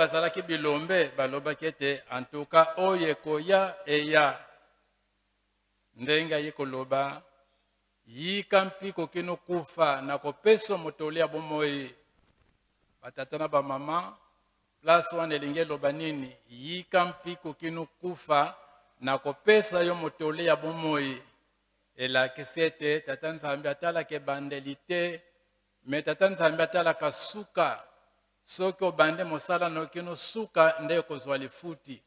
bazalaki bilombe balobaki ete antuka oyo ekoya eya. Ndenge aye koloba, Yika mpiko kino kufa, nakopesa motole ya bomoi. Batata na bamama, place wana elingi eloba nini? Yika mpiko kino kufa, nakopesa yo motole ya bomoi. Elakisi ete Tata Nzambe atalaka ebandeli te, me Tata Nzambe atalaka suka. Soki obandi mosala na yo kino suka, nde okozwa lifuti.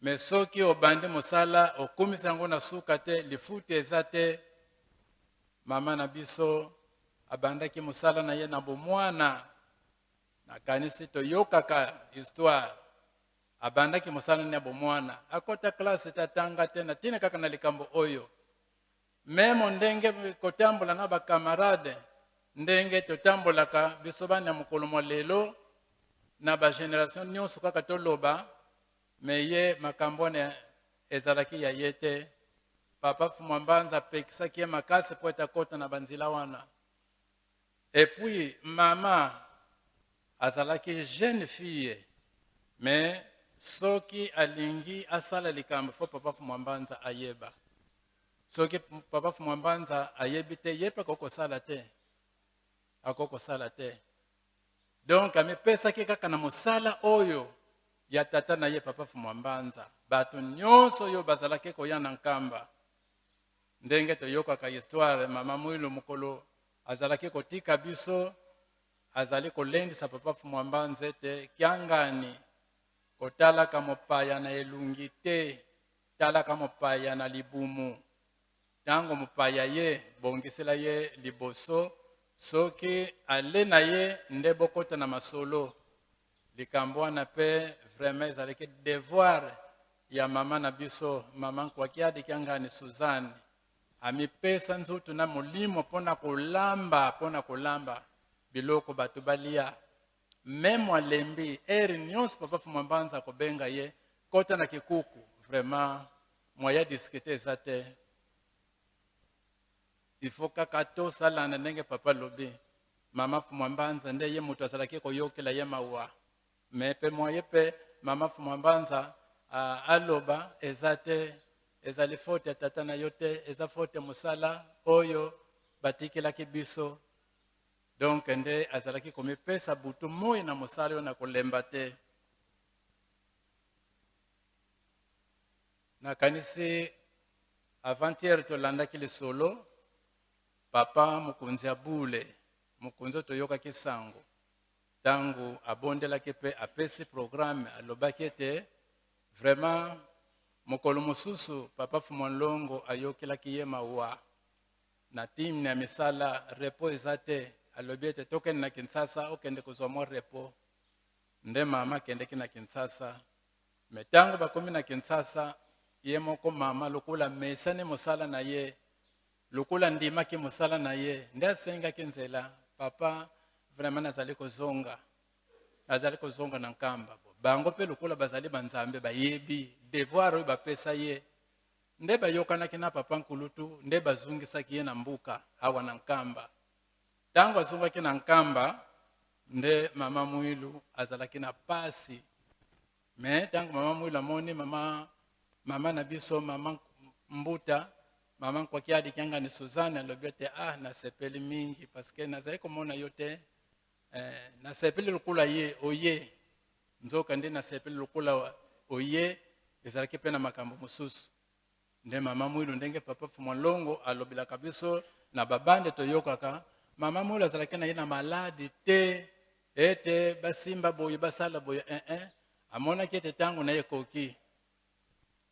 Me soki obandi mosala okomisa yango na suka te, lifuti eza te. Mama na biso abandaki mosala na ye na bomwana. Nakanisi toyokaka histoire. Abandaki mosala na bomwana, akota classe te, atanga te, na tina kaka na likambo oyo. Meme ndenge kotambola na bakamarade, ndenge totambolaka biso bana ya mokolo mwa lelo na ba generation nyonso kaka toloba, me ye makambo wana ezalaki ya ye te. Papa Fumwa Mbanza apekisaki ye makasi po ete akota na banzela wana. Et puis mama azalaki jeune fille, mais soki alingi asala likambo fo Papa Fumwa Mbanza ayeba. Soki Papa Fumwa Mbanza ayebi te, ye mpe akoki kosala te, akoki kosala te. Donc amipesaki kaka na mosala oyo ya tata na ye Papa Fumwa Mbanza. Bato nyonso oyo bazalaki koya na Nkamba, ndenge toyokaka histoire, Mama Mwilu mokolo azalaki kotika biso, azali kolendisa Papa Fumwa Mbanza ete kiangani kotalaka mopaya na elungi te, talaka mopaya na libumu. Tango mopaya ye, bongisela ye liboso, soki ale na ye nde bokota na masolo. Likambo wana pe vraiment ezalaki devoir ya mama na biso, mama Nkwakiadi Kiangani Suzanne. Amipesa nzoto na molimo mpona kolamba, mpona kolamba biloko bato balia. Meme alembi heure nyonso Papa Fumwa Mbanza akobenga ye, kota na kikuku. Vraiment moyen discuter eza te, il faut kaka tosalana ndenge papa alobi. Mama Fumwa Mbanza nde ye moto azalaki koyokela ye mawa, me pe moyen pe mama Fumwa Mbanza aloba eza te, ezali faute ya tata na yo te, eza faute ya mosala oyo batikelaki biso. Donc nde azalaki komipesa butu moi na mosala oyo na kolemba te. Nakanisi avant-hier tolandaki lisolo papa mokonzi ya bule, mokonzi oyo toyokaki sango ntango abondelaki mpe apesi programme, alobaki ete vraiment mokolo mosusu papa Fumwa Nlongo ayokelaki ye mawa na time ya misala, repos eza te. Alobi ete tokende na Kinshasa, okende kozwa mwa repos. Nde mama akendeki na Kinshasa. Me ntango bakomi na Kinshasa, ye moko mama lokola amesani mosala na ye, lokola andimaki mosala na ye, nde asengaki nzela, papa vraiment nazali kozonga, nazali kozonga na Nkamba. Bango mpe lokola bazali banzambe, bayebi devoir oyo bapesa ye, nde bayokanaki na papa nkulutu, nde bazongisaki ye na mboka awa na Nkamba. Ntango azongaki na Nkamba, nde mama Mwilu azalaki na pasi. Me ntango mama Mwilu amoni mama, mama na biso mama Mbuta, mama Nkwakiadi Kiangani Suzanne, alobi ete ah, nasepeli mingi parce que nazali komona yo te, nasepeli lokola ye oye, nzoka nde nasepeli lokola oye, ezalaki mpe na makambo mosusu. Nde mama Mwilu, ndenge papa Fumwa Nlongo alobelaka biso na babande toyokaka, mama Mwilu azalaki na ye na maladi te ete basimba boye basala boye, eh, eh. Amonaki ete ntango na ye ekoki,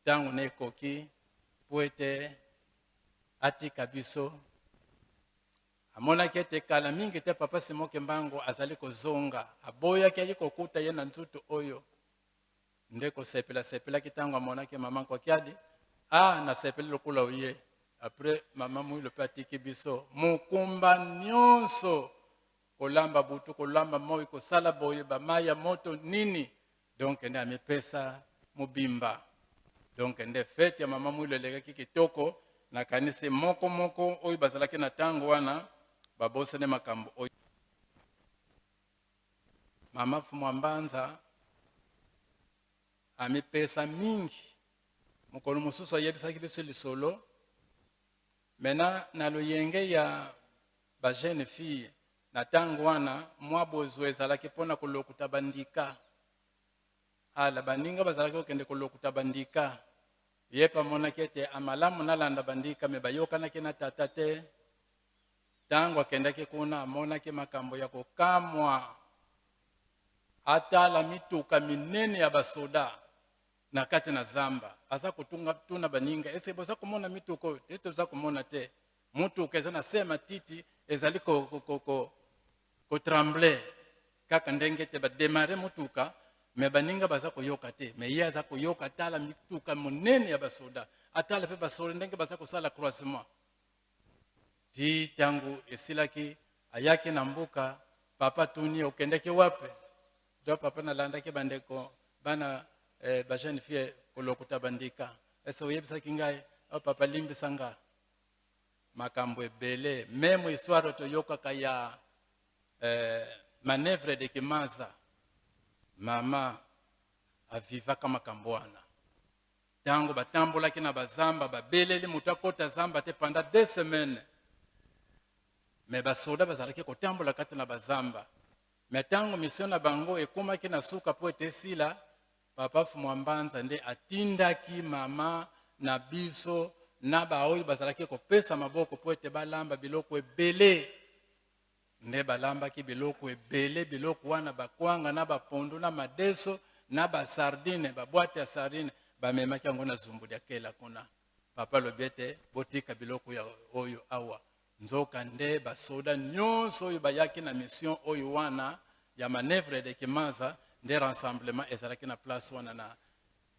ntango na ye ekoki po ete atika biso. Amonaki ete kala mingi te papa Simon Kimbangu azali kozonga, aboyaki aye kokuta ye na nzutu oyo. Nde kosepela sepelaki ntango amonaki mama Nkwakiadi, ah, nasepeli lokola oye. Après mama Mwilu pe atiki biso mokumba nyonso, kolamba butu, kolamba moi, kosala boye, ba mai ya moto nini. Donc nde amipesa mobimba. Donc nde fete ya mama Mwilu elekaki kitoko. Nakanisi moko moko oyo bazalaki na tango wana babosani makambo oyo. Mama Fumwa Mbanza Amipesa mingi. Mokolo mosusu ayebisaki biso lisolo. Maintenant, na loyenge ya ba jeune fille na tango wana, mwa bozwa ezalaki mpo na kolokuta bandika. Ala baninga bazalaki kokende kolokuta bandika. Ye mpe amonaki ete amalamu nalanda bandika, me bayokanaki na tata te. Ntango akendaki kuna, amonaki makambo ya kokamwa. Atala mituka minene ya basoda na kati na zamba, aza kotunga tuna baninga, ese boza komona mituka oyo te? Toza komona te. Motuka eza na se ya matiti, ezali kotremble kaka ndenge ete bademare motuka, me baninga baza koyoka te, me ye aza koyoka. Tala mituka monene ya basoda, atala mpe basoda ndenge baza kosala croisement. Ti ntango esilaki, ayaki na mboka. Papa tuni: "Okendaki wapi?" "Do papa, nalandaki bandeko bana ba jeune fille kolokota bandika. Ese oyebisaki ngai?" "O papa, limbisa nga." Makambo ebele, même histoire toyokaka ya manœuvre de Kimaza, mama avivaka makambo wana. Ntango batambolaki na bazamba, babeleli moto akɔta zamba te pendant 2 semaines, me basoda bazalaki kotambola kati na bazamba. Me ntango mission na bango ekomaki na suka mpo ete esila, papa Fumwa Mbanza nde atindaki mama na biso na baoyo bazalaki kopesa maboko mpo ete balamba biloko ebele. Nde balambaki biloko ebele, biloko wana bakwanga na bapondu na madeso na basardine, baboîte ya sardine, bamemaki yango na zumbu diakela kuna. Papa alobi ete botika biloko ya oyo awa. Nzoka nde basoda nyonso oyo bayaki na mission oyo wana ya manœuvre de Kimaza, nde rassemblement ezalaki na place wana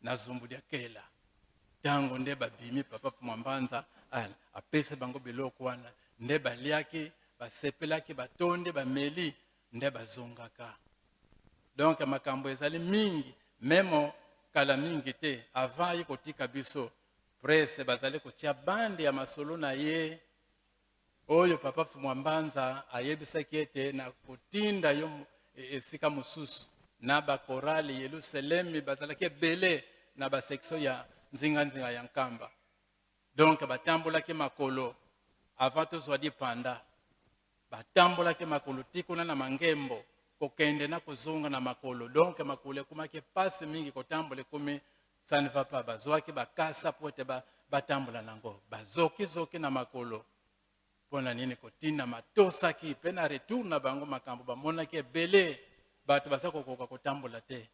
na zumbu diakela. Ntango nde babimi, papa Fumwa Mbanza apesi bango biloko wana, nde baliaki, basepelaki, batondi, bameli, nde bazongaka. Donc makambo ezali mingi. Même kala mingi te, avant aye kotika biso, presse bazali kotia bande ya masolo na ye oyo papa Fumwa Mbanza ayebisaki ete na kotinda yo esika mosusu na bachorale Yelusalemi. Bazalaki ebele na basection ya nzinganzinga ya Nkamba. Donc batambolaki makolo avant tozwa dipanda, batambolaki makolo ti kuna na Mangembo, kokende na kozonga na makolo. Donc makolo ekomaki pasi mingi, kotambola ekomi ça ne va pas. Bazwaki bakasa po ete batambola nango, bazokizoki na makolo. Mpo na nini? Kotinda matosaki. Mpe na retour na bango, makambo bamonaki ebele, bato baza kokoka kotambola te.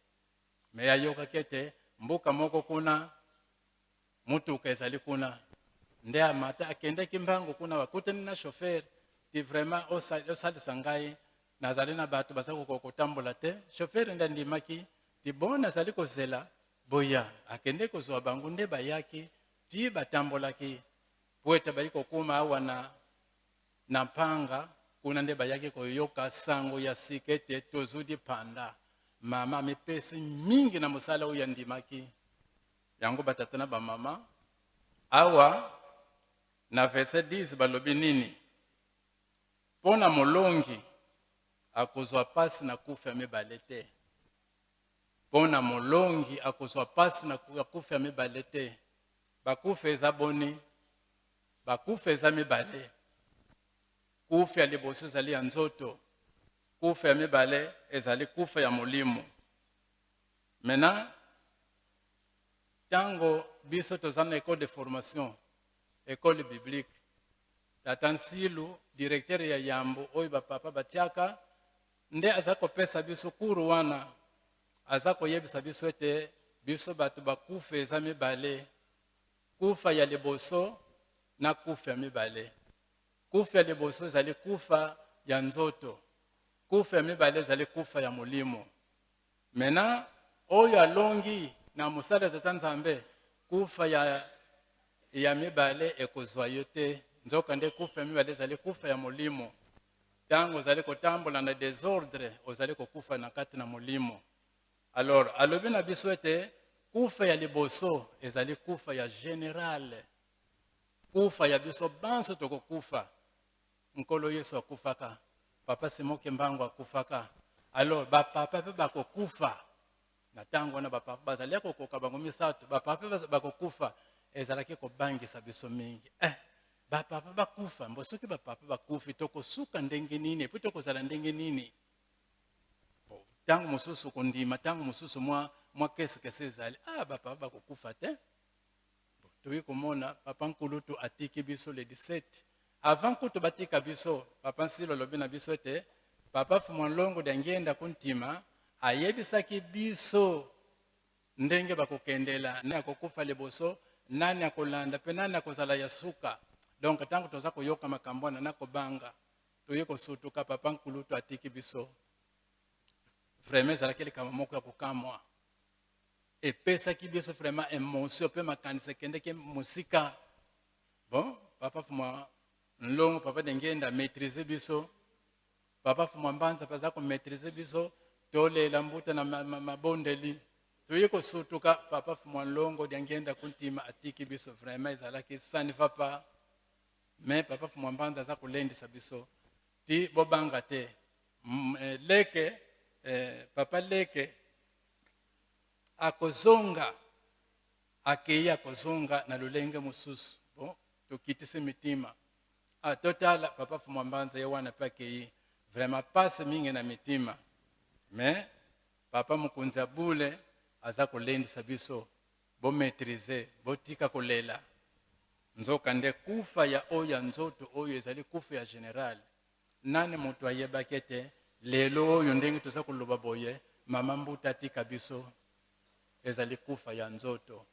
Me ayokaki ete mboka moko kuna motuka ezali kuna, nde amata, akendeki mbangu kuna, bakutani na chauffeur. Ti vraiment osalisa ngai, nazali na bato baza kokoka kotambola te. Chauffeur nde andimaki, ti bon, nazali kozela boya. Akende kozwa bango, nde bayaki, ti batambolaki po ete bayi kokóma awa na mpanga kuna, nde bayaki koyoka sango ya sika ete tozwi lipanda. Mama amipesi mingi na mosala oyo andimaki yango. Batata na bamama, awa na verset 10 balobi nini? Mpo na molongi akozwa pasi na kufa ya mibale te. Mpo na molongi akozwa pasi na kufa ya mibale te. Bakufa eza boni? Bakufa eza mibale. Kufa ya liboso ezali ya nzoto, kufa ya mibale ezali kufa ya molimo. Maintenant, ntango biso toza na école de formation, école biblique, tata Nsilu, directeur ya yambo oyo bapapa batiaka, nde aza kopesa biso cours wana, aza koyebisa biso ete biso bato bakufa eza mibale: kufa ya liboso na kufa ya mibale. Kufa ya liboso ezali kufa ya nzoto, kufa ya mibale ezali kufa ya molimo. Maintenant, oyo alongi na mosala ya tata Nzambe, kufa ya mibale ekozwa yo te. Nzoka nde kufa ya mibale ezali kufa ya molimo. Ntango ozali kotambola na désordre, ozali kokufa na kati na molimo. Alors alobi na biso ete kufa ya liboso ezali kufa ya général, kufa ya biso banso tokokufa. Nkolo Yesu akufaka, papa Simon Kimbangu akufaka, alors bapapa mpe bakokufa. Na ntango wana bapapa bazali ya kokoka bango misato, bapapa bakokufa, ezalaki kobangisa biso mingi. Eh, bapapa bakufa, mbo soki bapapa bakufi tokosuka ndenge nini? Epuis tokozala ndenge nini? Ntango mosusu kondima, ntango mosusu mwa mwa kesekese ezali, ah, bapapa bakokufa te. Toyi komona papa nkulutu atiki biso le 17 avant kutu batika biso. Papa Nsilo alobi na biso ete papa Fumwa Nlongo Diangienda Kuntima ayebisaki biso ndenge bakokendela, nani akokufa liboso, nani akolanda mpe nani akozala ya suka. Donc ntango toza koyoka makambo wana na kobanga, toye kosutuka papa nkulutu atiki biso. Vraiment ezalaki likambo moko ya kokamwa, epesaki biso vraiment emotion mpe makanisi ekendeki mosika. Bon, papa Fumwa Nlongo, papa Dengenda maîtrise biso, papa Fumwa Mbanza mpe aza komaîtrise biso, tolela mbuta na mabondeli. Toye kosutuka papa Fumwa Nlongo Diangienda Kuntima atiki biso. Vraiment ezalaki ça ne va pas, mais papa Fumwa Mbanza aza kolendisa biso ti bobanga te. Leke, papa leke akozonga, akei akozonga na lolenge mosusu. Bon, tokitisi mitima. Ah, totala papa Fumwa Mbanza ye wana mpe akei, vraiment passe mingi na mitima. Mais papa mokonzi ya bule aza kolendisa biso, bomaîtrise, botika kolela. Nzoka nde kufa ya oyo ya nzoto oyo ezali kufa ya general. Nani moto ayebaki ete lelo oyo ndenge toza koloba boye, mama mbuta atika biso, ezali kufa ya nzoto.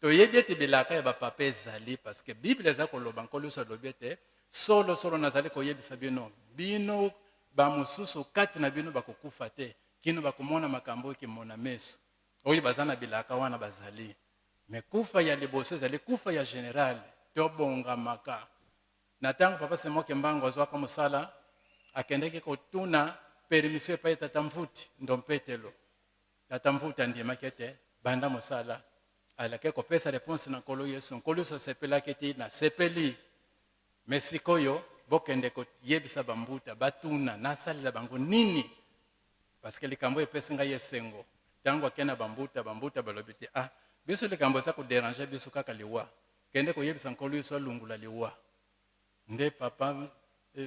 Toyebi ete bilaka ya bapapa ezali, parce que Bible eza koloba, Nkolo Yesu alobi ete solo solo nazali koyebisa bino, bino bamosusu kati na bino bakokufa te kino bakomona makambo oyo kimona meso. Oyo baza na bilaka wana bazali. Me kufa ya liboso ezali kufa ya general, tobongamaka. Na ntango papa Simon Kimbangu azwaka mosala, akendeki kotuna permission epai ya tata Mvuti Ndompetelo. Tata Mvuti andimaki ete banda mosala. Alaki kopesa reponse na Nkolo Yesu. Nkolo Yesu asepelaki ete nasepeli, me sikoyo bokende koyebisa bambuta batuna nasalela bango nini, parce que likambo epesi ngai esengo. Ntango akei na bambuta, bambuta balobi te, ah, biso likambo eza koderange biso kaka liwa, kende koyebisa Nkolo Yesu alungula liwa. Nde papa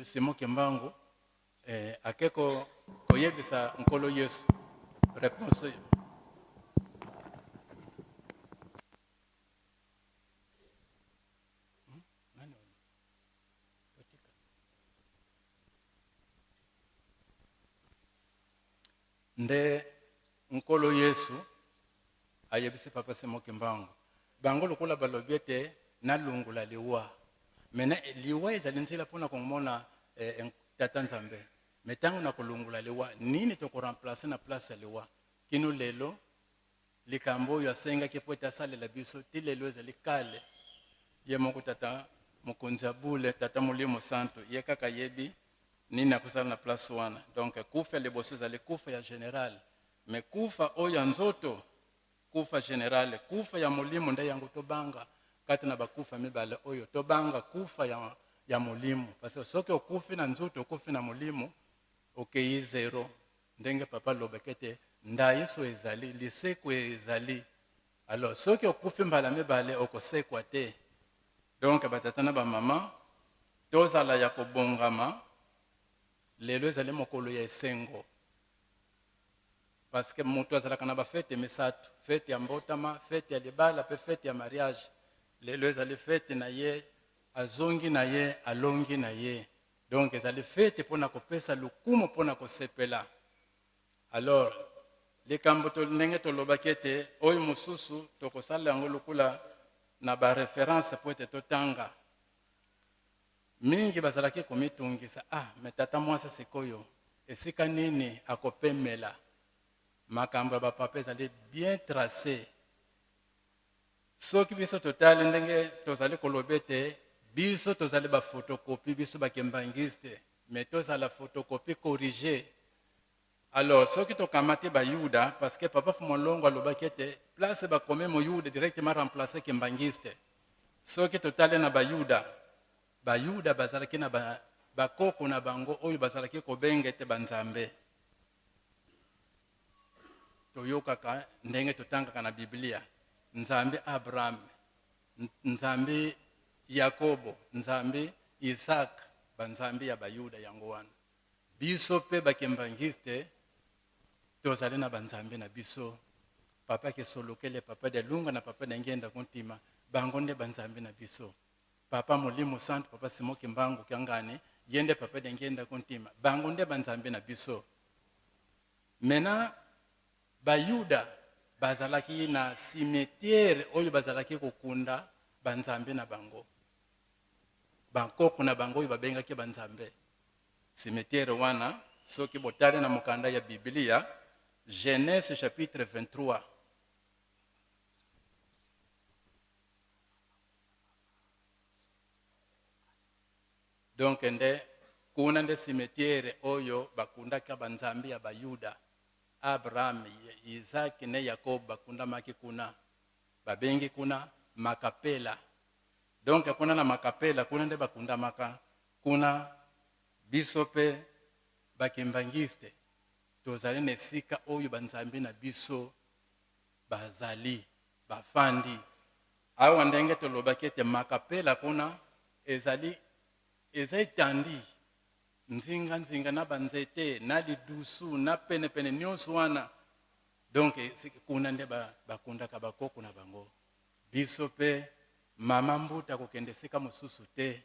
Simon Kimbangu ake koyebisa Nkolo Yesu reponse oyo. Nde Nkolo Yesu ayebisi papa Simon Kimbangu, bango lokola balobi ete nalungula liwa, mena liwa ezali nzela mpona komona tata Nzambe. Me ntango na kolungula liwa, nini tokoremplace na place ya liwa? Kino lelo likambo oyo asengaki mpo ete asalela biso ti lelo ezali kale. Ye moko tata mokonzi ya bule, tata Molimo Santo, ye kaka ayebi nini akosala na place wana. Donc kufa ya liboso ezali kufa ya general, me kufa oyo ya nzoto, kufa general, kufa ya molimo nde yango tobanga. Kati na bakufa mibale oyo tobanga kufa ya molimo, parce que soki okufi na nzoto, okufi na molimo, okei zero. Ndenge papa alobaki ete ndaiso ezali, liseko ezali. Alors soki okufi mbala mibale okosekwa te. Donc batata na bamama, tozala ya kobongama. Lelo ezali mokolo ya esengo, parce que moto azalaka na bafete misato: fete ya mbotama, fete ya libala mpe fete ya mariage. Lelo ezali fete na ye, azongi na ye, alongi na ye. Donc ezali fete mpona kopesa lokumu, mpona kosepela. Alors likambo to, ndenge tolobaki ete oyo mosusu tokosala yango lokola na bareference mpo ete totanga mingi. Bazalaki komitungisa, ah, me tata mwasi sikoyo esika nini akopemela? Makambo ya bapapa ezali bien tracé. Soki biso totali ndenge tozali koloba ete biso tozali bafotocopie, biso bakimbangiste, me tozala photocopie corrigée. Alors soki tokamati bayuda, parce que papa Fumolongo alobaki ete place bakomi moyuda directement remplace kimbangiste. Soki totali na bayuda, bayuda bazalaki na bakoko na bango oyo bazalaki kobenga ete banzambe. toyokaka ndenge totangaka na Biblia, Nzambe Abraham, Nzambe Yakobo, Nzambe Isaac, banzambe ya Bayuda yango wana. Biso pe ba kimbanguiste tozali na banzambe na biso, Papa Kisolokele, Papa Dialunga na Papa Diangienda Kuntima, bango nde banzambe na biso. Papa Molimo Santu, Papa Simon Kimbangu Kiangani, ye nde Papa Diangienda Kuntima, bango nde banzambe na biso. Maintenant Bayuda bazalaki na cimetière oyo bazalaki kokunda banzambe na bango, bankoko na bango oyo babengaki banzambe. Cimetière wana soki botali na mokanda ya Biblia, Genèse chapitre 23, donc nde kuna nde cimetière oyo bakundaka banzambe ya Bayuda. Abraham, Isaac ne Yakob bakundamaki kuna. Babengi kuna Makapela. Donc kuna na Makapela kuna nde bakundamaka. Kuna biso pe ba kimbanguiste tozali na esika oyo ba nzambe na biso bazali, bafandi. Awa ndenge tolobaki ete Makapela kuna ezali eza etandi nzinga nzinga na ba nzete na lidusu na pene pene nionso wana donc kuna nde bakundaka ba koko na bango. Biso pe mama mbuta akokende esika mosusu te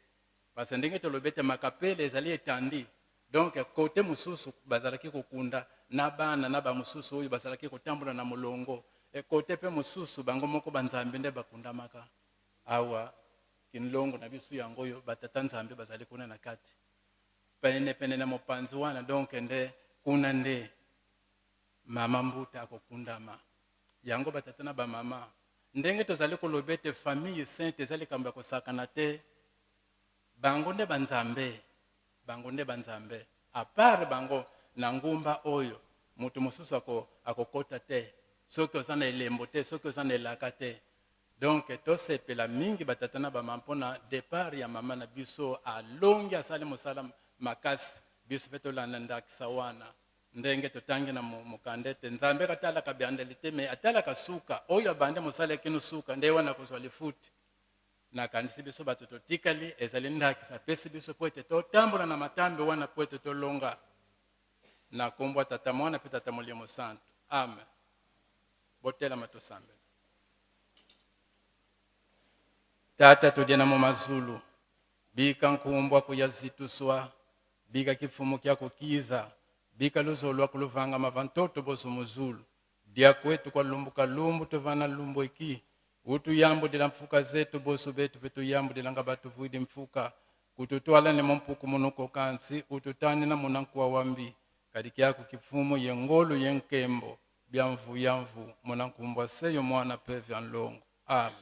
parce que ndenge tolobi ete Makapela ezali etandi donc cote mosusu bazalaki kokunda na bana na ba mosusu oyo bazalaki kotambola na molongo e cote pe mosusu bango moko ba nzambe nde bakundamaka. Awa kinlongo na biso yango oyo ba tata nzambe bazali kuna na kati pene pene na mopanzi wana donc nde kuna nde mama mbuta akokundama. Yango ba tata na ba mama ndenge tozali koloba ete famille sainte eza likambo ya kosakana te, bango nde ba nzambe, bango nde ba nzambe a part bango na ngumba oyo moto mosusu ako akokota te soki oza na elembo te, soki oza na elaka te. Donc tosepela mingi ba tata na ba mama pona depart ya mama na biso, alongi asali mosala makasi, biso pe tolanda ndakisa wana ndenge totangi na mokanda ete Nzambe katalaka biandeli te mais atalaka suka, oyo abandi mosala kino suka nde wana akozwa lifuti. Nakanisi biso bato totikali ezali ndakisa apesi biso po ete totambola na matambe wana po ete tolonga. Na kombo ya Tata Mwana pe Tata Molimo Santu. Amen. Botelama tosambela. Tata todia na mumazulu, bika nkumbwa kuya zituswa, bika kifumu kya kukiza, bika luzolo lwa kuluvanga mava ntoto boso muzulu, dia kwetu kwa lumbu kalumbu tovana lumbu eki, utuyambudila mfuka zetu boso betu pe tuyambudila nga batuvuidi mfuka, kututwala ne mumpuku munuko kansi ututanina muna nkuwa wambi, kadi kyaku kifumu ye ngolu ye nkembo bia mvu ya mvu muna nkumbwa seyo mwana pe vya nlongo. Amen.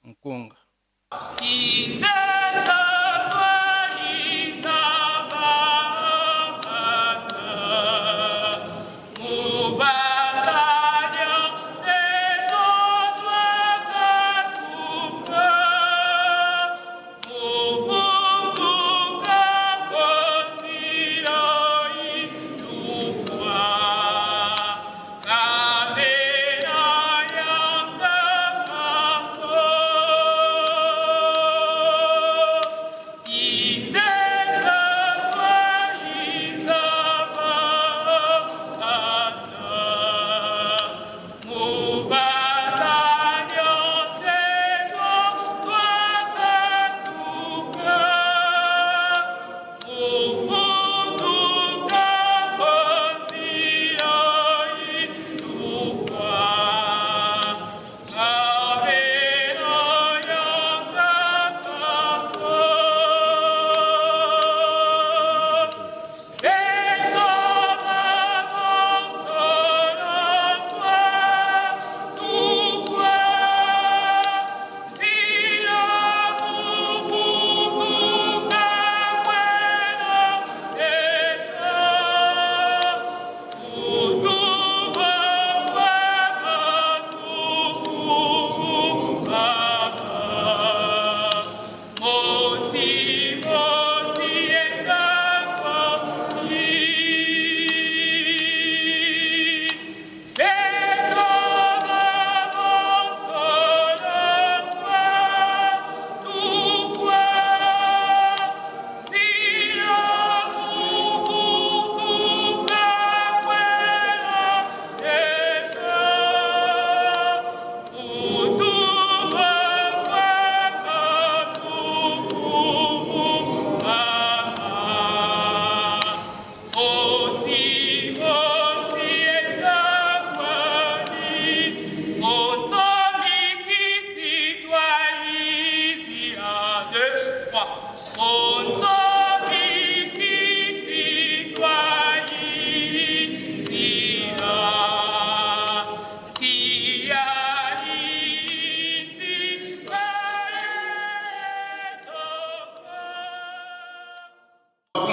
Nkunga.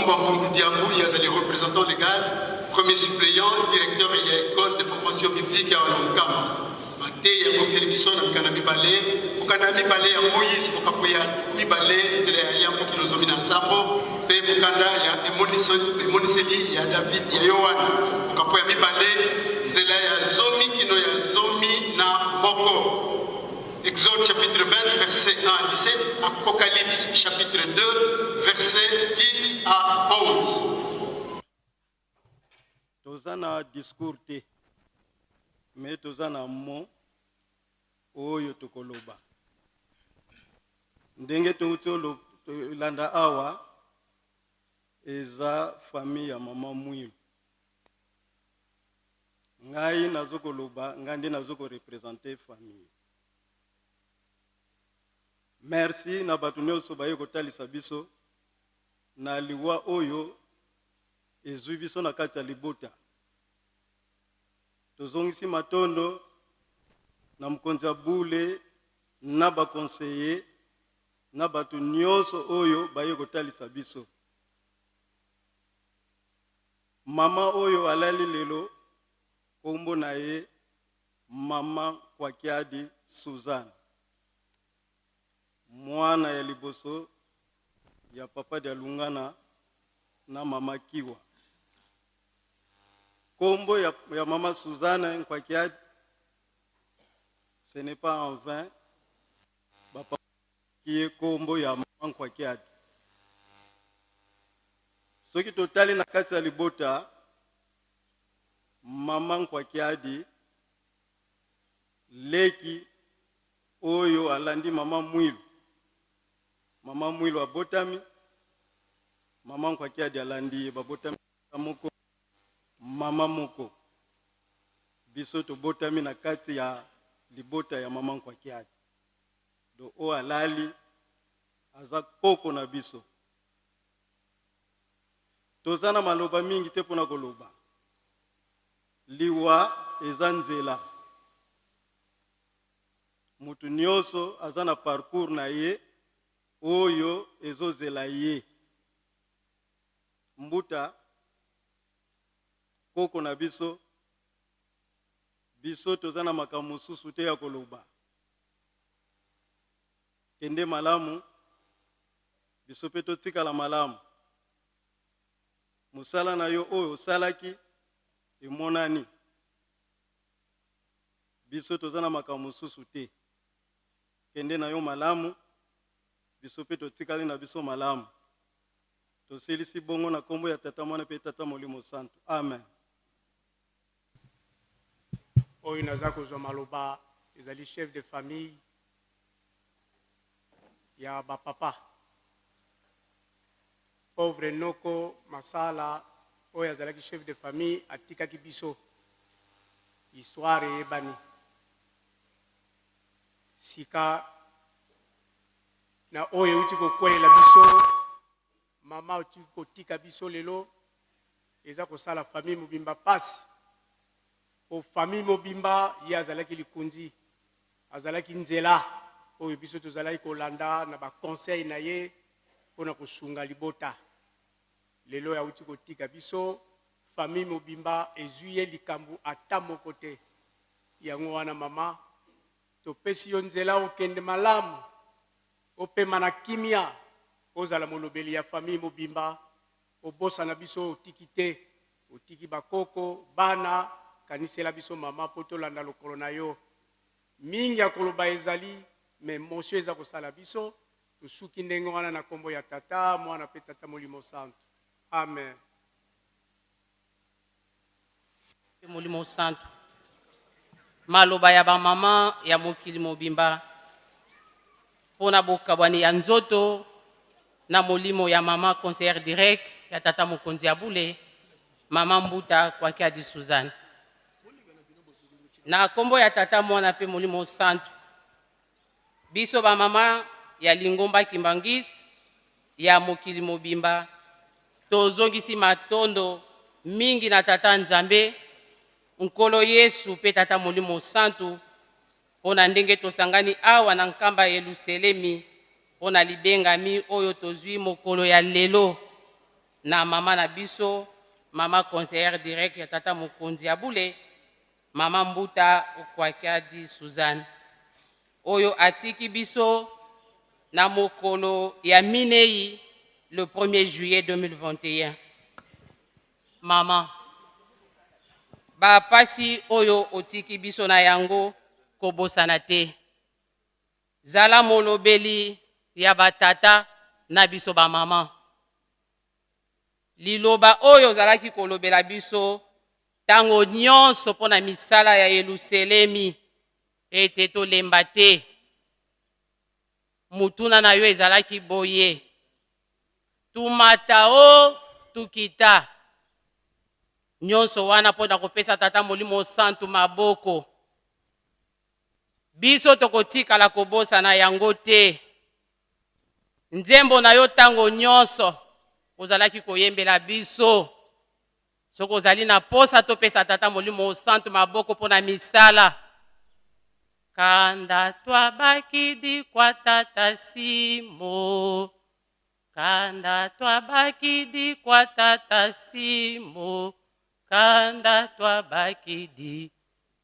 Mumba Mbundu Diambu, ye azali représentant légal, premier suppléant, directeur ya école de formation biblique ya Walankama. Mateya ebongiseli biso na mikanda mibale, mokanda ya mibale ya Moïse mokapo ya mibale nzela ya yambo kino 17 mpe mokanda ya emoniseli ya David ya Yoane mokapo ya mibale nzela ya zomi kino ya 11. Exode chapitre 20 verset 1 à 17, Apocalypse chapitre 2 verset 10 à 11. Toza na discours te, mais toza na mot oyo tokoloba. Ndenge touti tolanda awa, eza famille ya mama Mwilu. Ngai nazokoloba, ngai nde nazokorepresente famille. Merci na bato nyonso baye kotalisa biso na liwa oyo ezwi biso na kati ya libota. Tozongisi matondo na mokonzi ya bule na baconseiller na bato nyonso oyo baye kotalisa biso. Mama oyo alali lelo, kombo na ye Mama Kwakiadi Suzanne, mwana ya liboso ya Papa Dialungana na Mama Kiwa. Kombo ya Mama Suzanne Nkwakiadi, ce n'est pas en vain bapaki ye kombo ya Mama Nkwakiadi. Soki totali na kati ya libota, Mama Nkwakiadi leki oyo alandi Mama Mwilu. Mama Mwilu abotami, Mama Nkwakiadi alandi ye, babotami moko, mama moko. Biso tobotami na kati ya libota ya Mama Nkwakiadi. Do oyo alali aza koko na biso. Toza na maloba mingi te mpona koloba. Liwa eza nzela. Mutu nyonso aza na parcours na ye oyo ezozela ye. Mbuta koko na biso, biso toza na makambo mosusu te ya koloba. Kende malamu, biso mpe totikala malamu. Mosala na yo oyo osalaki emonani. Biso toza na makambo mosusu te. Kende na yo malamu, biso mpe totikali na biso malamu. Tosilisi bongo na kombo ya Tata, Mwana mpe Tata Molimo Santu. Amen. Oyo naza kozwa maloba ezali chef de famille ya ba papa. Pauvre noko Masala oyo azalaki chef de famille atikaki biso. Histoire eyebani. Sika na oyo euti kokwelela biso, mama auti kotika biso lelo, eza kosala famille mobimba pasi. Po famille mobimba ye azalaki likonzi, azalaki nzela oyo biso tozalaki kolanda na ba conseil na ye pona kosunga libota. Lelo auti kotika biso, famille mobimba ezwi ye likambo ata moko te. Yango wana mama, topesi yo nzela okende malamu, opema na kimia, ozala molobeli ya famille mobimba, obosana biso otiki te, otiki bakoko, bana, kanisela biso mama po tolanda lokolo na yo. Mingi ya koloba ezali, mais emotion eza kosala biso, tosuki ndenge wana na kombo ya Tata, Mwana pe Tata Molimo Santu. Amen. Molimo Santu. Maloba ya bamama ya mokili mobimba mpo na bokabwani ya nzoto na molimo ya mama conseillère direct ya tata mokonzi ya bule, mama Mbuta Kwakiadi Suzanne. Na kombo ya Tata, Mwana pe Molimo Santu, biso bamama ya lingomba Kimbanguiste ya mokili mobimba tozongisi matondo mingi na Tata Nzambe, Nkolo Yesu pe Tata Molimo Santu mpo na ndenge tosangani awa na nkamba Yelusalemi mpo na libengami oyo tozwi mokolo ya lelo. na mama na biso, mama conseillère directe ya tata mokonzi ya bule, mama Mbuta Okwakiadi Suzanne, oyo atiki biso na mokolo ya minei le 1er juillet 2021. Mama, bapasi oyo otiki biso na yango kobosana te. Zala molobeli ya batata na biso bamama. Liloba oyo ozalaki kolobela biso ntango nyonso mpo na misala ya Yeluselemi, ete tolemba te. Motuna na yo ezalaki boye: tumata o tukita? Nyonso wana mpo na kopesa Tata Molimo Santu maboko. Biso tokotikala kobosana yango te. Nzembo na yo ntango nyonso ozalaki koyembela biso. Soki ozali na posa topesa Tata Molimo Santu maboko mpo na misala. Kanda twabakidi kwa Tata Simo, kanda twabakidi kwa Tata Simo, kanda twabakidi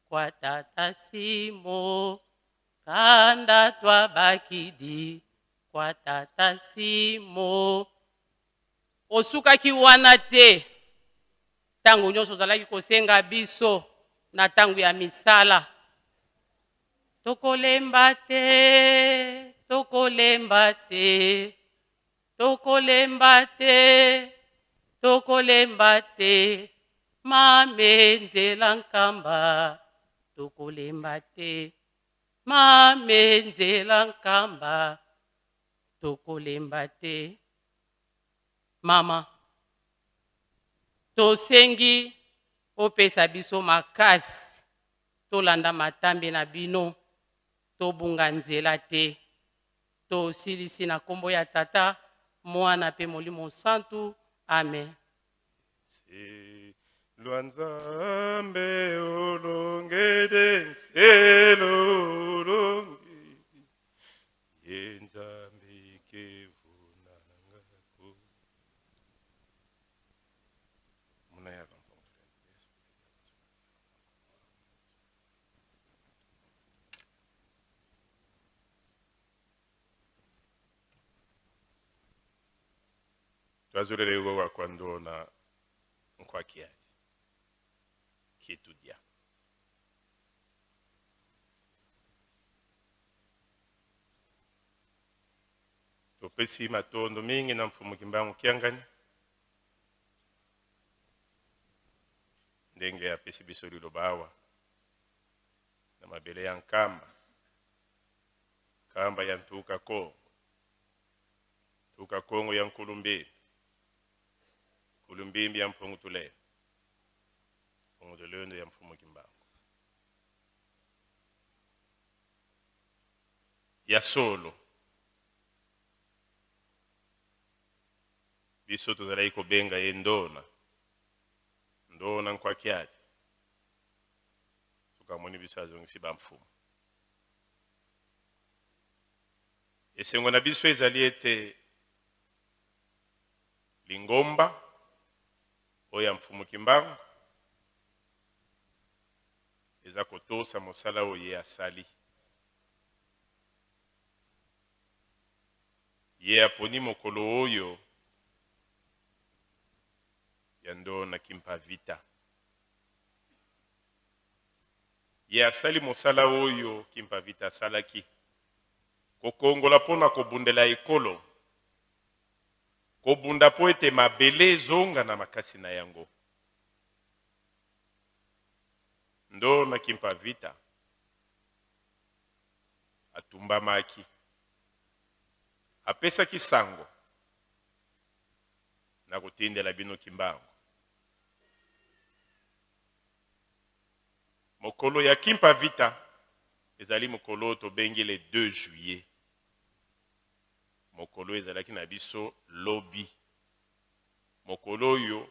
kwa Tata Simo, kanda twabakidi kwa Tata Simo. Osukaki wana te. Ntango nyonso ozalaki kosenga biso na ntango ya misala. Tokolemba te, tokolemba te, tokolemba te, tokolemba te, mame nzela nkamba, tokolemba te, mame nzela nkamba, tokolemba te. Mama, tosengi opesa biso makasi tolanda matambe na bino, tobunga nzela te. Tosilisi na kombo ya Tata, Mwana pe Molimo Santu. Amen. Lwa Nzambe olongede nselo olongedi ye Nzambe kevuna ngako muna ya Twazolele wa kwandona nkwakiadi kitudia. Topesi matondo mingi na Mfumu Kimbangu Kiangani ndenge apesi biso liloba awa na mabele ya Nkamba, Nkamba ya Ntuka Kongo, Ntuka Kongo ya Nkulumbimbi, Nkulumbimbi ya Mpungu Tulendo, Mpungu Tulendo ya Mfumu Kimbangu. Ya solo biso tozalaki kobenga ye Ndona, Ndona Nkwakiadi. Soki amoni biso azongisi ba mfumu. Esengo na biso ezali ete lingomba oyo ya Mfumu Kimbangu eza kotosa mosala oyo ye asali. Ye aponi mokolo oyo ya Ndona Kimpa Vita. Ye asali mosala oyo Kimpa Vita asalaki, kokongola mpo na kobundela ekolo, kobunda mpo ete mabele ezonga na makasi na yango. Ndona Kimpa Vita atumbamaki, apesaki sango na kotindela bino Kimbangu. Mokolo ya Kimpa Vita ezali mokolo oyo tobengi le 2 juillet. Mokolo ezalaki na biso lobi. Mokolo oyo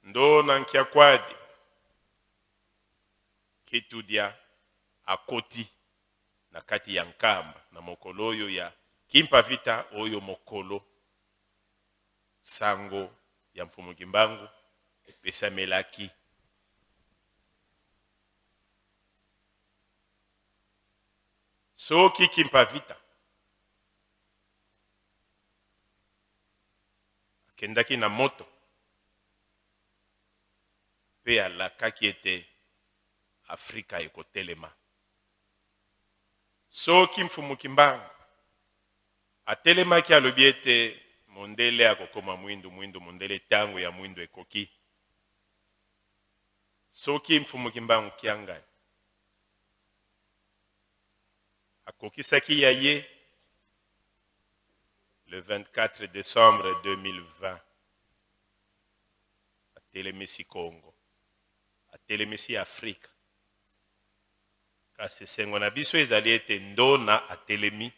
Ndona Nkiakwadi Kitudia akoti na kati ya Nkamba na mokolo oyo ya Kimpa Vita, oyo mokolo sango. ya Mfumu Kimbangu epesamelaki. Soki Kimpa Vita akendaki na moto mpe alakaki ete Afrika ekotelema. Soki Mfumu Kimbangu atelemaki alobi ete mondele akokoma mwindu, mwindu mondele, tango ya mwindu ekoki. Soki Mfumu Kimbangu Kiangani akokisaki ya ye le 24 décembre 2020, atelemisi Congo, atelemisi Afrika. Kasi esengo na biso ezali ete Ndona atelemi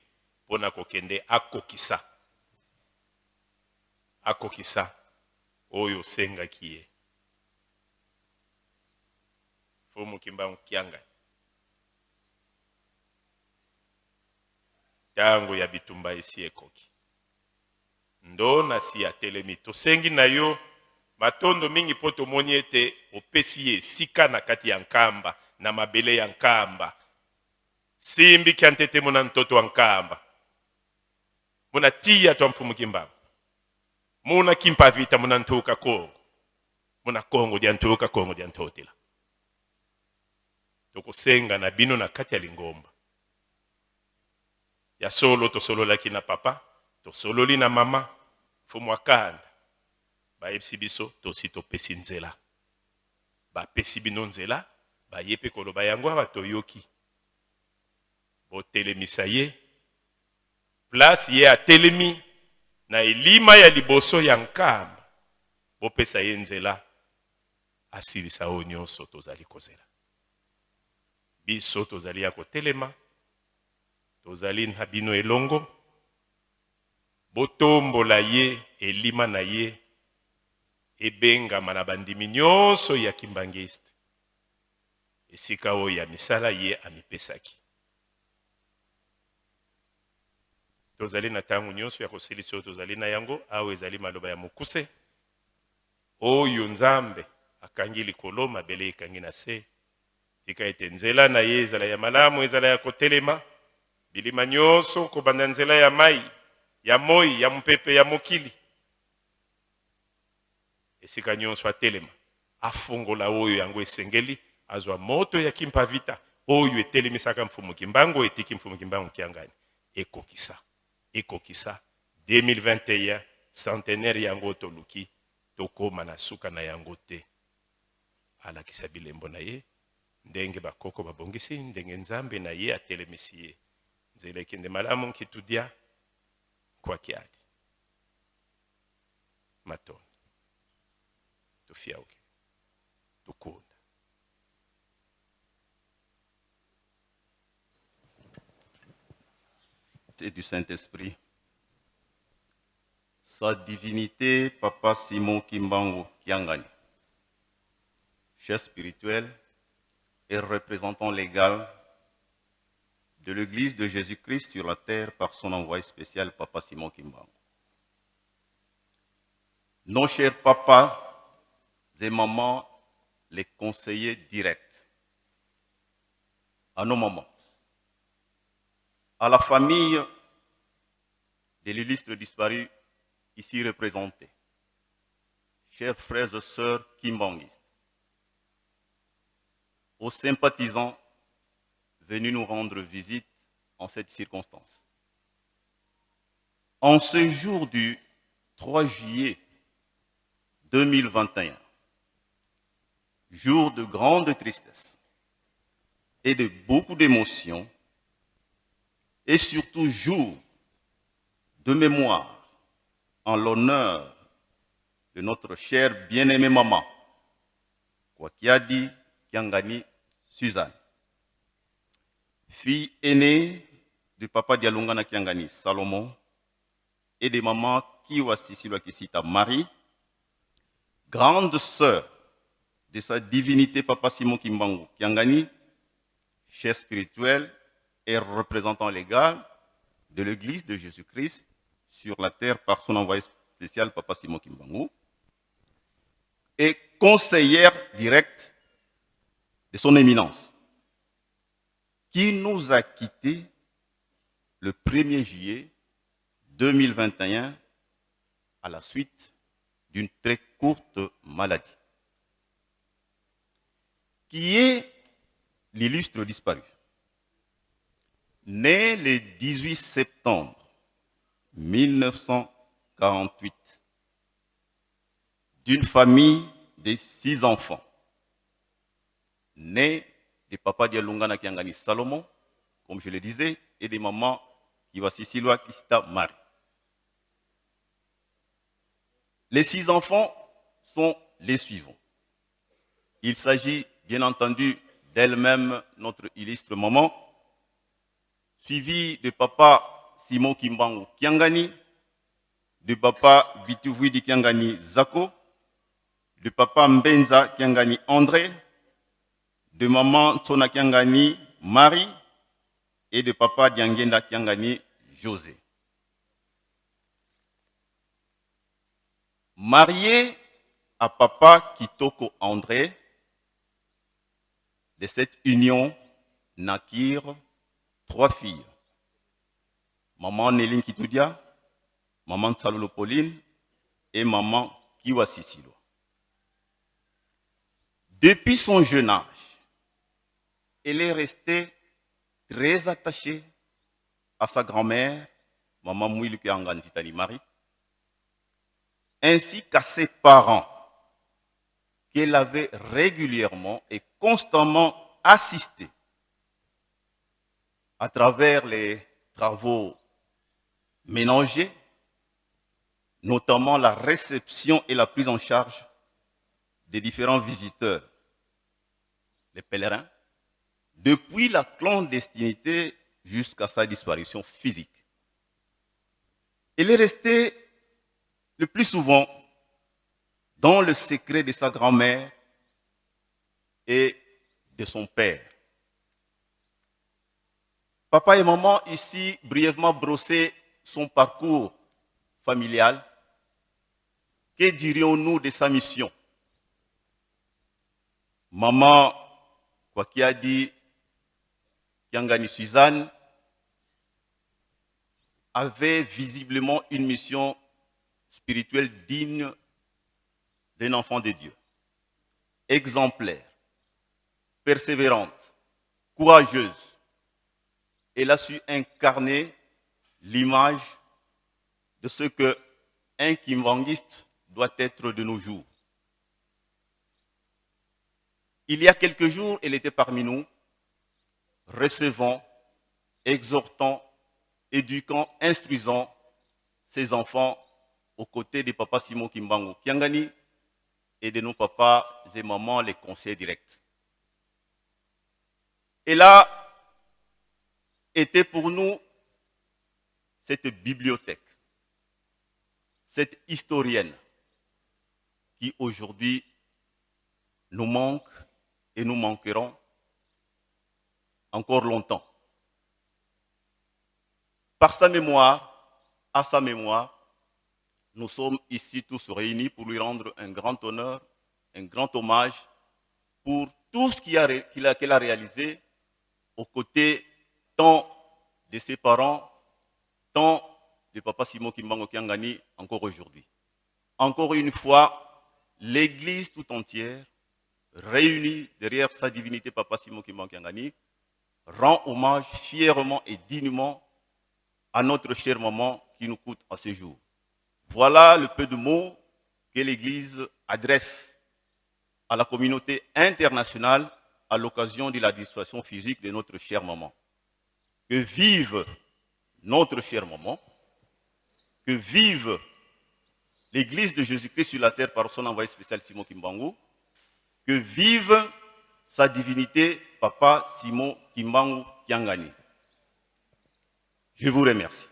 mpo na kokende akokisa, akokisa oyo osengaki ye. Mfumu Kimbangu Kiangani, tango ya bitumba esi ekoki. Ndona si atelemi. Tosengi na yo matondo mingi mpo tomoni ete opesi ye esika na kati ya Nkamba, na mabele ya Nkamba. Simbi kia ntete muna ntoto wa Nkamba, muna tiya twa Mfumu Kimbangu, muna Kimpa Vita, muna ntuka Kongo, muna Kongo dia ntuka, Kongo dia ntotela. Tokosenga na bino na kati ya lingomba. Ya solo tosololaki na papa, tosololi na mama, Mfumu Akanda. Bayebisi biso tosi topesi nzela. Bapesi bino nzela, baye pe koloba yango awa toyoki. Botelemisa ye place ye atelemi na elima ya liboso ya Nkamba. Bopesa ye nzela asilisa oyo nyonso tozali kozela. Biso tozali ya kotelema, tozali na bino elongo. Botombola ye, elima na ye ebengama na bandimi nyonso ya Kimbanguiste, esika oyo ya misala ye amipesaki. Tozali na tango nyonso ya kosilisa oyo tozali na yango awa. Ezali maloba ya mokuse oyo Nzambe akangi likolo, mabele ekangi na se. Tika ete nzela na ye ezala ya malamu, ezala ya kotelema. Bilima nyonso kobanda nzela ya mai, ya moi, ya mopepe, ya mokili, esika nyonso atelema, afongola oyo yango esengeli, azwa moto ya Kimpa Vita oyo etelemisaka Mfumu Kimbangu, etiki Mfumu Kimbangu Kiangani, ekokisa, ekokisa 2021 centenaire yango toluki, tokoma na suka na yango te. Alakisa bilembo na ye ndenge bakoko babongisi, ndenge Nzambe na ye atelemisi ye. Nzela ekende malamu, nkitudia kwakiadi. Matondo. Tufiauke. Tukunda. Et du Saint-Esprit. Sa divinité, Papa Simon Kimbangu Kiangani, chef spirituel et représentant légal de l'Église de Jésus-Christ sur la terre par son envoyé spécial, Papa Simon Kimbangu. Nos chers papas et mamans, les conseillers directs, à nos mamans, à la famille de l'illustre disparu ici représenté, chers frères et sœurs kimbanguistes, aux sympathisants venus nous rendre visite en cette circonstance. En ce jour du 3 juillet 2021, jour de grande tristesse et de beaucoup d'émotions, et surtout jour de mémoire en l'honneur de notre chère bien-aimée maman, Kwakiadi Kiangani Suzanne, fille aînée du papa Dialungana Kiangani Salomon et de maman Kiwa Sissilwa Kisita Marie, grande sœur de sa divinité papa Simon Kimbangu Kiangani, chef spirituel et représentant légal de l'Église de Jésus-Christ sur la terre par son envoyé spécial papa Simon Kimbangu. conseillère directe de son éminence, qui nous a quittés le 1er juillet 2021 à la suite d'une très courte maladie, qui est l'illustre disparu. Né le 18 septembre 1948, d'une famille de 6 enfants, né de papa Dialungana Kiangani Salomon, comme je le disais, et de maman Kiwasisilwa Kisita Marie. Les 6 enfants sont les suivants. Il s'agit bien entendu d'elle-même, notre illustre maman, suivie de papa Simon Kimbangu Kiangani, de papa Vituvuidi Kiangani Zako, de papa Mbenza Kiangani André, de maman Tsona Kiangani Marie et de papa Diangenda Kiangani José. Marié à papa Kitoko André, de cette union naquirent 3 filles. Maman Néline Kitudia, maman Tsalolo Pauline et maman Kiwa Sisilo. Depuis son jeune âge, elle est restée très attachée à sa grand-mère, maman Mouilu Kiangani Titani Marie, ainsi qu'à ses parents, qu'elle avait régulièrement et constamment assistés à travers les travaux ménagers, notamment la réception et la prise en charge des différents visiteurs, les pèlerins, depuis la clandestinité jusqu'à sa disparition physique. Elle est restée le plus souvent dans le secret de sa grand-mère et de son père. Papa et maman ici brièvement brossé son parcours familial. Que dirions-nous de sa mission? Maman, quoi qu'il a dit, Kiangani Suzanne avait visiblement une mission spirituelle digne d'un enfant de Dieu. Exemplaire, persévérante, courageuse. Elle a su incarner l'image de ce que un kimbanguiste doit être de nos jours. Il y a quelques jours, elle était parmi nous, recevant, exhortant, éduquant, instruisant ses enfants aux côtés de papa Simon Kimbangu Kiangani et de nos papas et mamans, les conseillers directs. Elle a été pour nous cette bibliothèque, cette historienne qui aujourd'hui nous manque et nous manquerons encore longtemps. Par sa mémoire, à sa mémoire, nous sommes ici tous réunis pour lui rendre un grand honneur, un grand hommage pour tout ce qu'elle a réalisé aux côtés tant de ses parents, tant de papa Simon Kimbangu Kiangani encore aujourd'hui. Encore une fois, l'Église tout entière, réunie derrière sa divinité papa Simon Kimbangu Kiangani, rend hommage fièrement et dignement à notre chère maman qui nous coûte à ce jour. Voilà le peu de mots que l'Église adresse à la communauté internationale à l'occasion de la disparition physique de notre chère maman. Que vive notre chère maman, que vive l'Église de Jésus-Christ sur la terre par son envoyé spécial Simon Kimbangu, que vive sa divinité, Papa Simon Kimbangu Kiangani. Je vous remercie.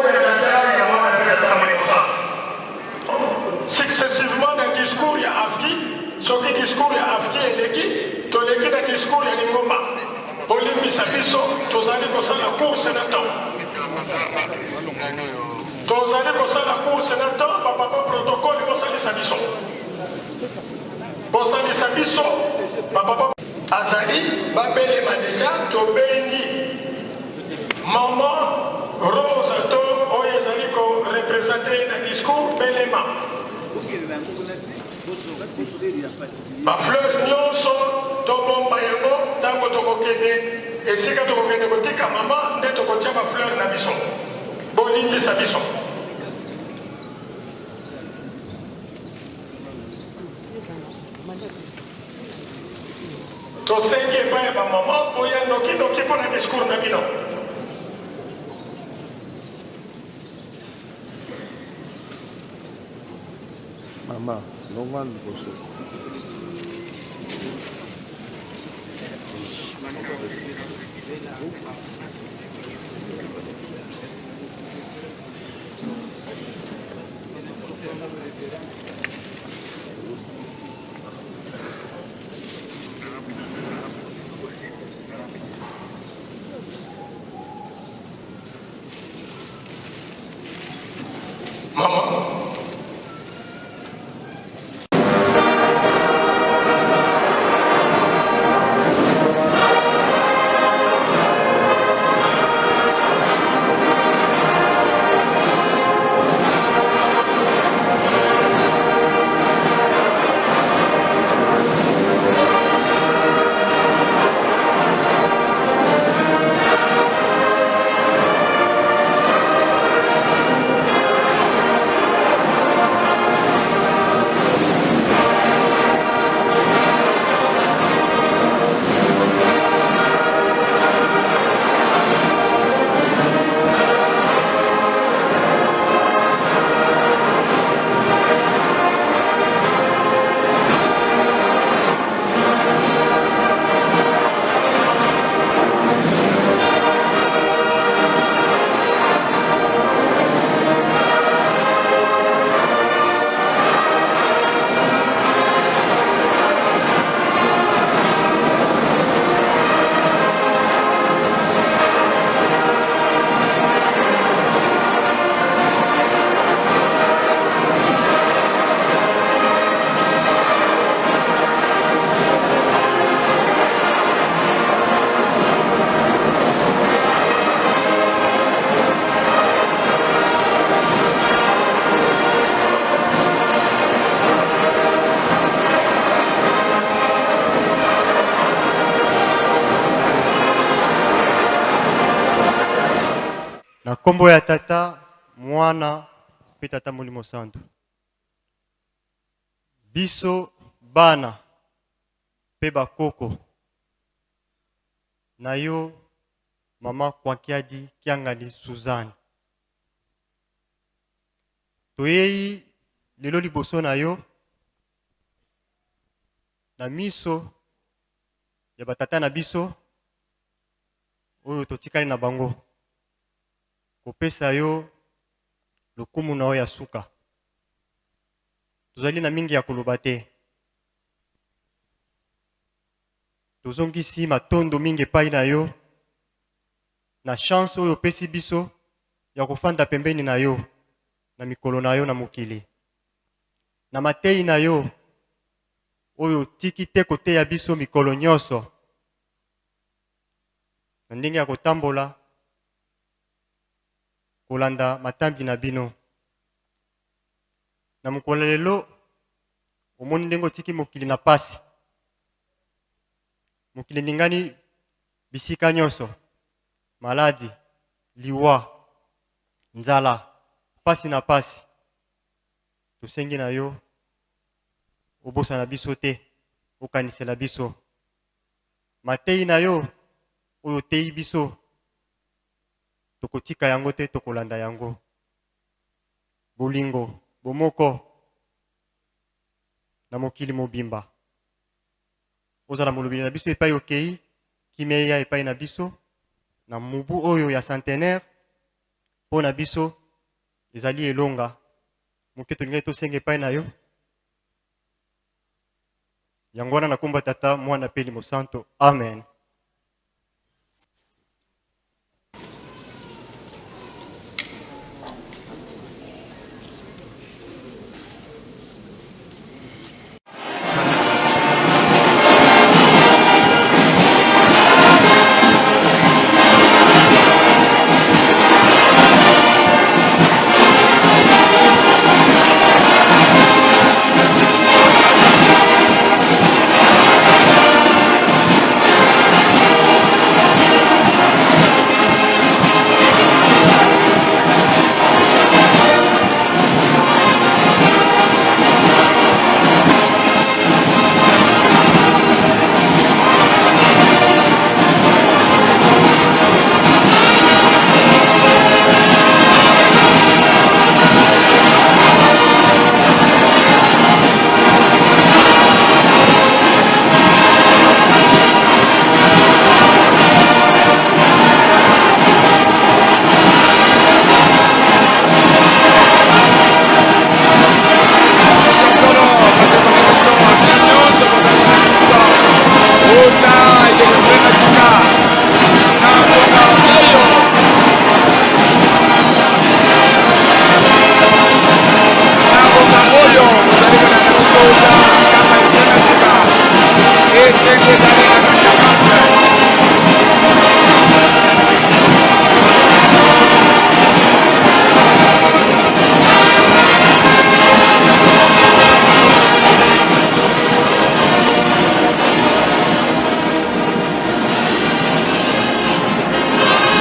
Kombo ya Tata, ya Mwana mpe ya Tata Molimo Santu. Successivement na discours ya AFKI, soki discours ya AFKI eleki, toleki na discours ya lingomba. Bolimbisa biso, tozali kosala course na temps. Tozali kosala course na temps, ba papa protocole bosalisa biso. Bosalisa biso, ba papa azali babelema deja tobengi maman Rose to oyo ezali ko represente ye na discours belema. Ba fleurs nionso tobomba yango tango tokokende esika tokokende kotika mama nde tokotia ba fleurs na biso. Bolimbisa biso. Tosengi epai ya ba mama boya noki noki mpo na discours na bino. Mama, longwa liboso. Mama. Na nkombo ya Tata, Mwana mpe Tata Molimo Santu. Biso bana mpe bakoko na yo Mama Kwankiadi Kiangani Suzanne, toyei lelo liboso na yo na miso ya batata na biso oyo totikali na bango kopesa yo lokumu na yo ya suka. Tozali na mingi ya koloba te. Tozongisi matondo mingi epai na yo na chance oyo opesi biso ya kofanda pembeni na yo na mikolo na yo na mokili. Na mateyi na yo oyo otiki te koteya biso mikolo nyonso na ndenge ya kotambola kolanda matambi na bino. Na mokolo ya lelo, omoni ndenge otiki mokili na pasi. Mokili eningani bisika nyonso, maladi, liwa, nzala, pasi na pasi. Tosengi na yo obosana biso te, okanisela biso. Mateyi na yo oyo oteyi biso, tokotika yango te, tokolanda yango. Bolingo, bomoko na mokili mobimba. Ozala molobeli na biso epai okei, kimia eya epai na biso na mobu oyo ya centenaire. Mpo na biso ezali elonga moke tolingaki tosenga epai na yo. Yango wana na nkombo ya Tata, Mwana mpe Elimo Santo. Amen.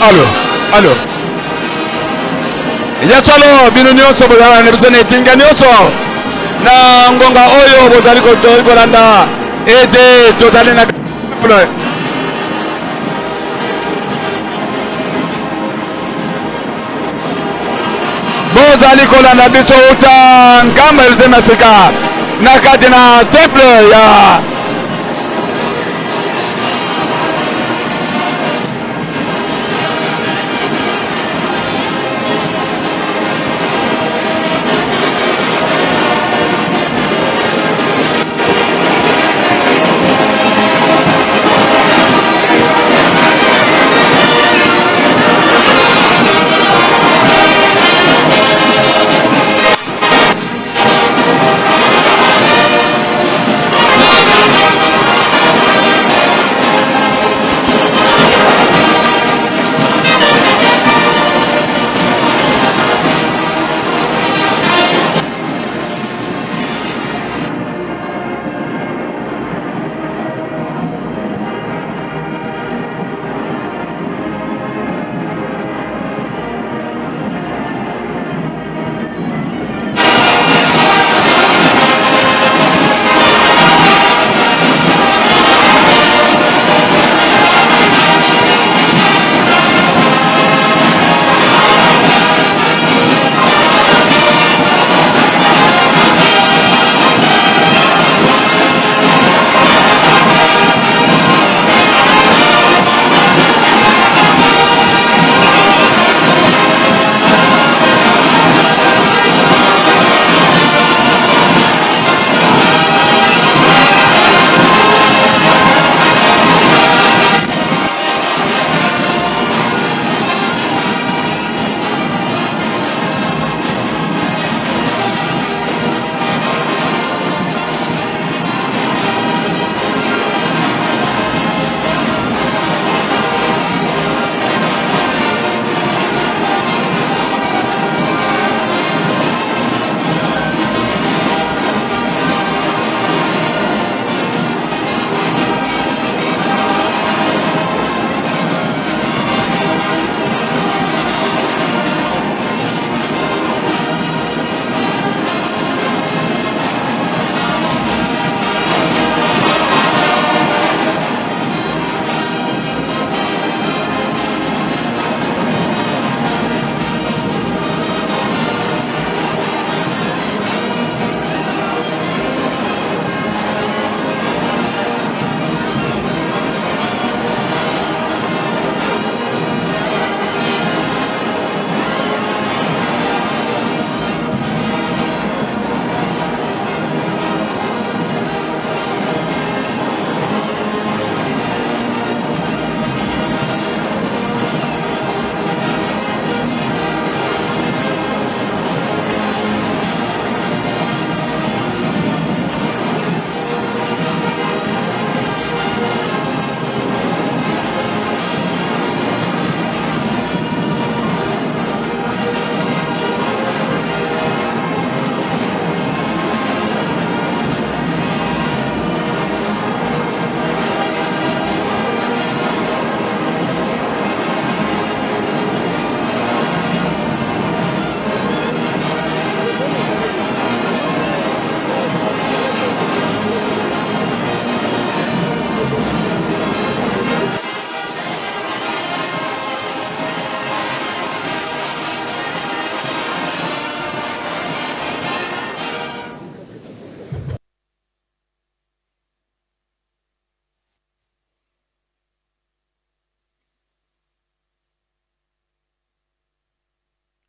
Alo, alo. Ya solo bino nyonso bozala na biso na etinga nyonso na ngonga oyo bozali kolanda ete tozali na temple. Bozali kolanda biso uta nkamba Yerusalemu ya sika na kati na temple ya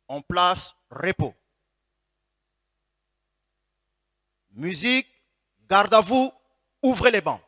En place, repos. Musique, garde à vous, ouvrez les bancs.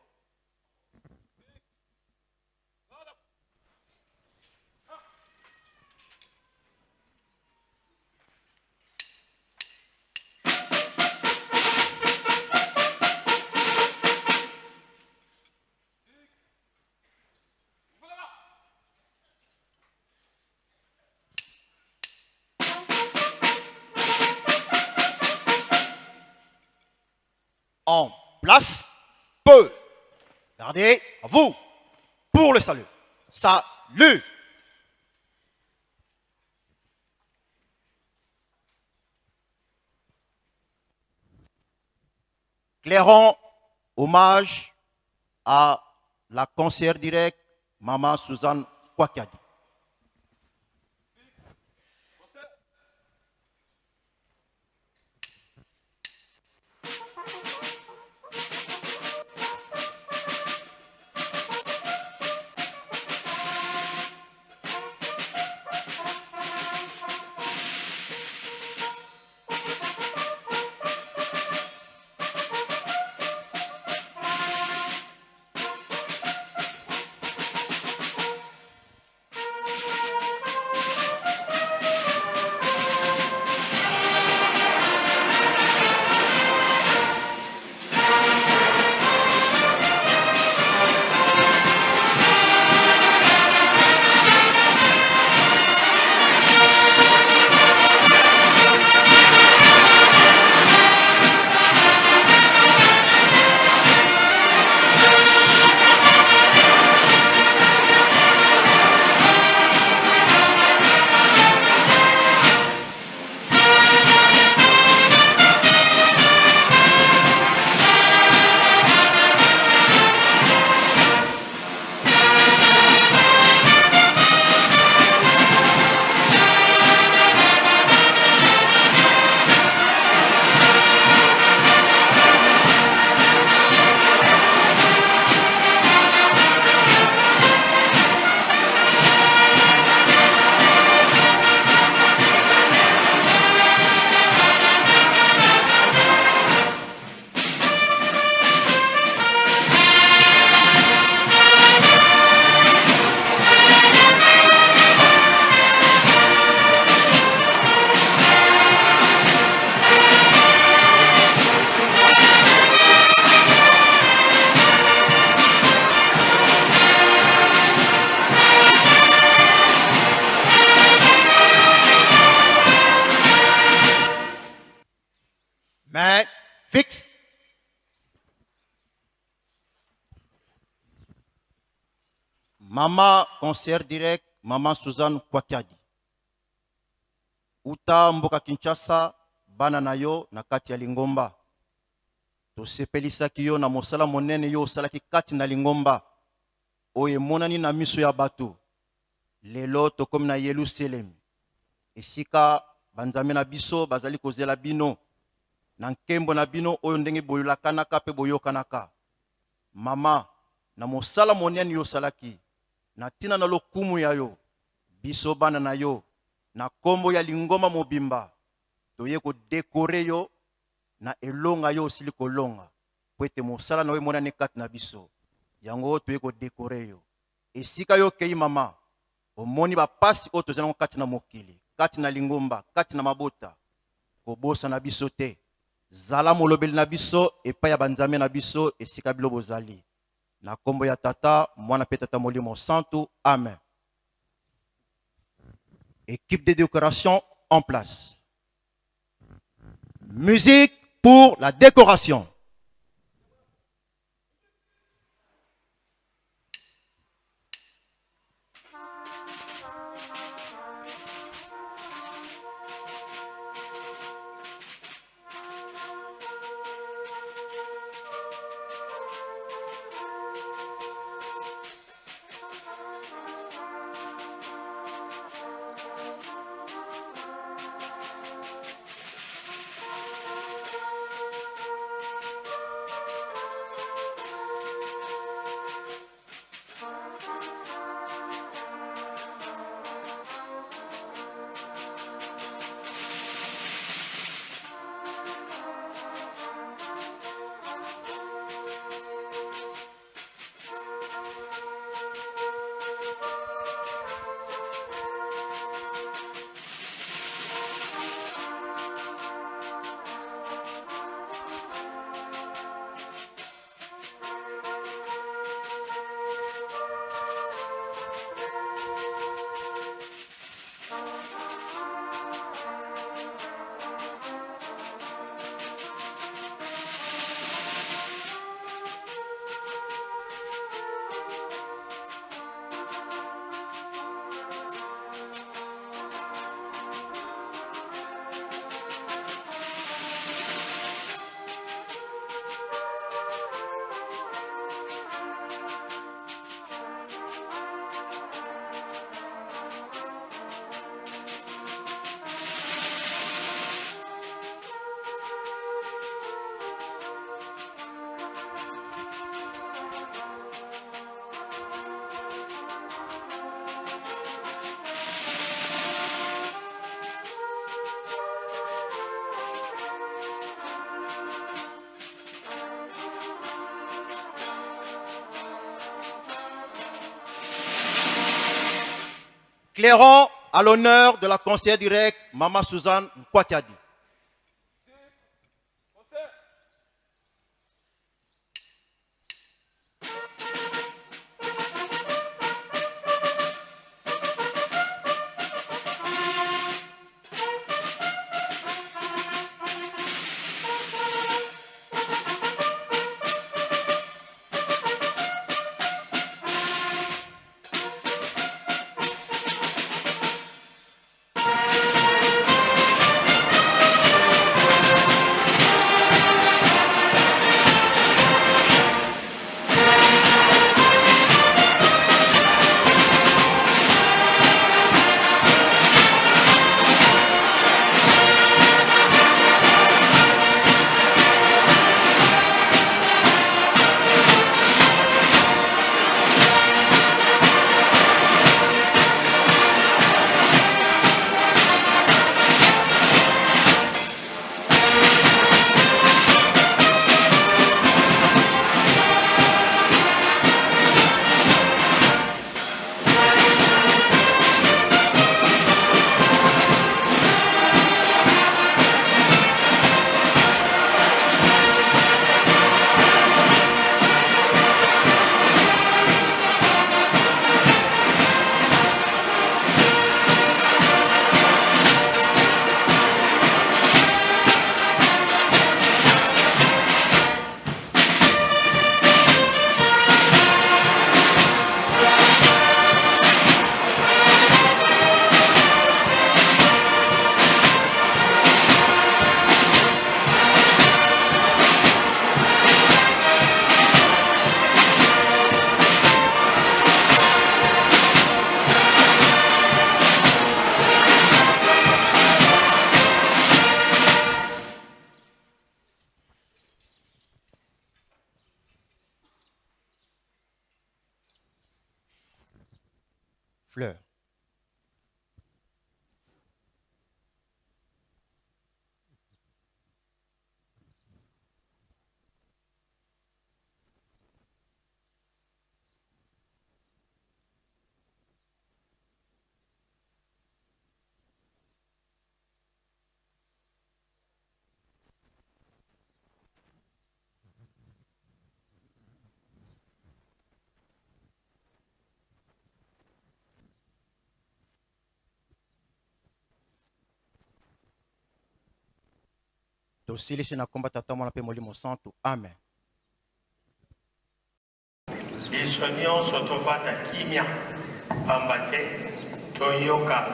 En place, peu. Gardez à vous pour le salut. Salut. Clairon, hommage à la conseillère directe, Maman Suzanne Kwakiadi. Main fixe. Mama conseillère direct, Mama Suzanne Kwakiadi. Uta mboka Kinshasa, bana na yo na kati ya lingomba. Tosepelisaki yo na mosala monene yo osalaki kati na lingomba. Oyo emonani na miso ya bato. Lelo tokomi na Yelusalemi. Esika banzambe na biso bazali kozela bino na nkembo na bino oyo ndenge boyolakanaka mpe boyokanaka. Mama, na mosala monene yo osalaki na ntina na lokumu ya yo, biso bana na yo na nkombo ya lingomba mobimba toye kodekore yo na elonga yo osili kolonga, mpo ete mosala na yo emonani kati na biso. Yango toye kodekore yo. Esika yo okei mama, omoni bapasi oyo tozali nango kati na mokili, kati na lingomba, kati na mabota. Kobosana biso te. Zala molobeli na biso epai ya banzambe na biso esika bilo bozali. Na kombo ya Tata, Mwana mpe Tata Molimo Santu. Amen. Équipe de décoration en place. Musique pour la décoration. Clairon à l'honneur de la conseillère directe, Mama Suzanne Nkwakiadi. Fleur. Tosilisi na komba Tata, Mwana mpe Molimo Santu. Amen. Biso nyonso tovanda kimia, pamba te toyoka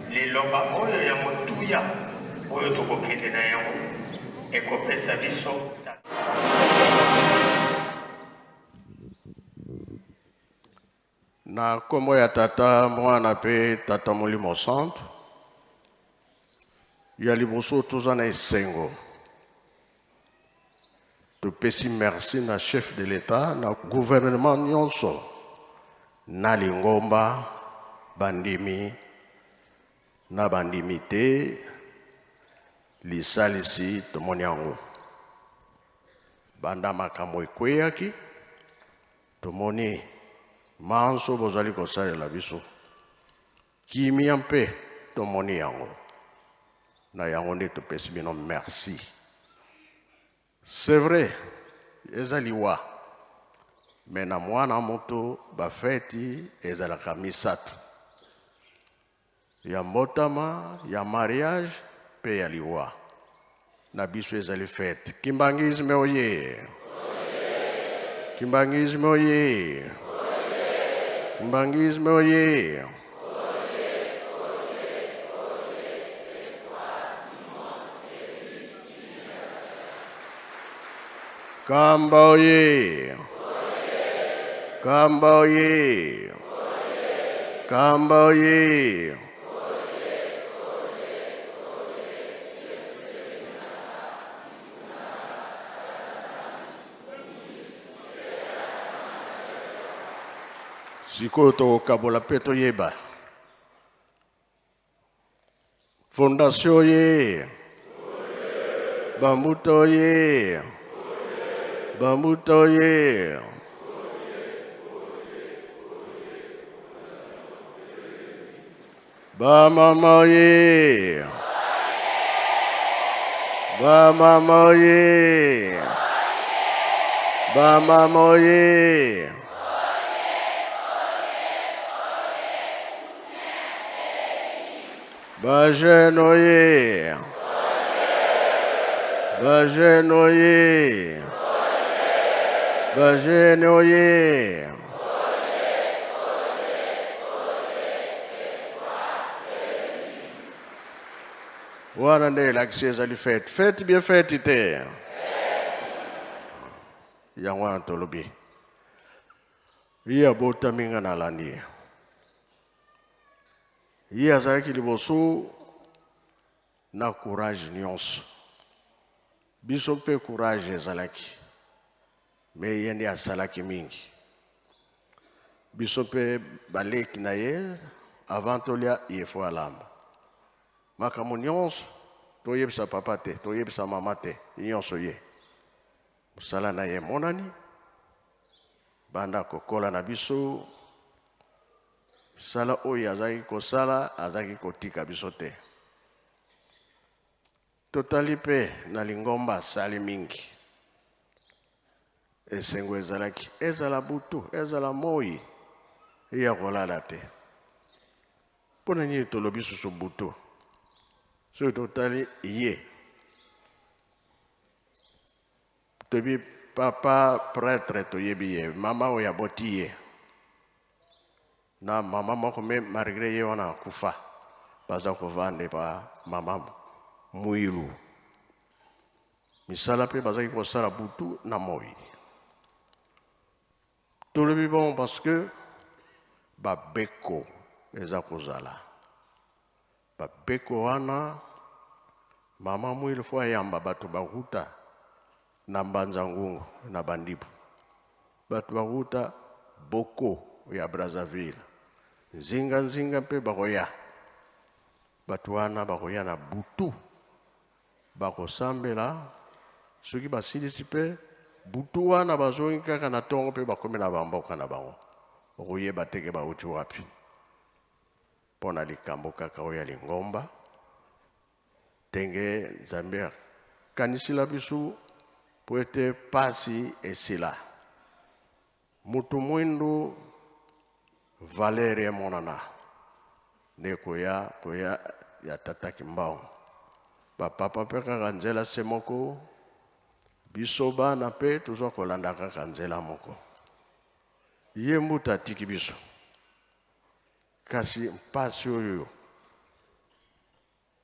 liloba oyo ya motuya oyo tokokende na yango, ekopesa biso. Na nkombo ya Tata, Mwana mpe Tata Molimo Santu, ya liboso toza na esengo, topesi merci na chef de l'Etat, na gouvernement nyonso, na lingomba, bandimi na bandimi te, lisalisi tomoni yango banda makambo ekweyaki. Tomoni manso bozali kosalela biso, kimia mpe tomoni yango, na yango nde topesi bino merci. C'est vrai, eza liwa, mais na mwana moto bafeti ezalaka misato, ya mbotama, ya mariage mpe ya liwa. Na biso ezali fete. Kimbanguisme oye! Kimbanguisme oye! Kimbanguisme oye! Kamba oye! Kamba oye! Kamba oye! Sikoyo tokokabola mpe toyeba fondation ye bambuta ye bambuta ye. Bamama oye! Bamama oye! Bamama oye! Bajeune oye! Bajeune oye! Bajeune oye! Wana nde elakisi ezali fete fete bien fete te yango wana tolobi ye abotami nga nalandi ye ye azalaki liboso na courage nyonso biso mpe courage ezalaki me ye nde asalaki mingi biso mpe baleki na ye avant tolia ye fo alamba makambo nyonso toyebisa papa te toyebisa mama te nyonso ye mosala na ye emonani banda kokola na biso mosala oyo azalaki kosala azalaki kotika biso te totali mpe na lingomba asali mingi esengo ezalaki ezala butu ezala moi ya kolala te mpo na nini tolobi susu butu soki totali ye toyebi papa prêtre toyebi ye mama oyo aboti ye na mama moko me malgré ye wana akufa baza kovanda pa mama mwilu misala mpe bazalaki kosala butu na moi tolobi bon parce que babeko eza kozala babeko wana mama mwilu fo ayamba bato bakuta na mbanza ngungu na bandibu bato bakuta boko ya brazzaville nzinganzinga mpe bakoya bato wana bakoya na butu bakosambela soki basilisi mpe butu wana bazongi kaka na ntongo mpe bakomi na bamboka na bango okoyeba teke bauti wapi mpo na likambo kaka oyo ya lingomba ndenge nzambe akanisila biso mpo ete pasi esila moto mwindu valere emonana nde koya koya ya tata kimbangu bapapa mpe kaka nzela se moko biso bana mpe tozwa kolanda kaka nzela moko ye mbuta atiki biso kasi mpasi oyo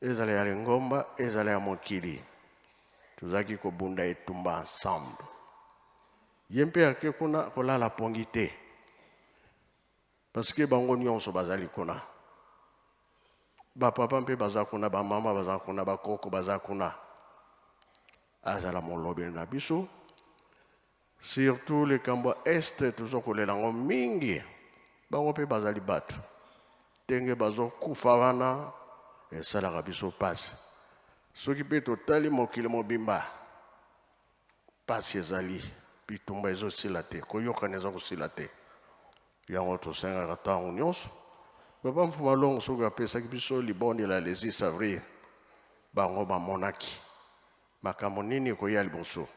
ezala ya lingomba ezala ya mokili tozalaki kobunda etumba ensemble ye mpe ake kuna kolala pongi te parce que bango nyonso bazali kuna bapapa mpe baza kuna bamama baza kuna bakoko baza kuna azala molobeli na biso surtout likambo ya este toza kolela yango mingi bango mpe bazali bato ndenge bazokufa wana esalaka biso mpasi soki mpe totali mokili mobimba mpasi ezali bitumba ezosila te koyokana eza kosila te yango tosengaka ntango nyonso papa mfuma longo soki apesaki biso libondela le 6 avril bango bamonaki makambo nini ekoya liboso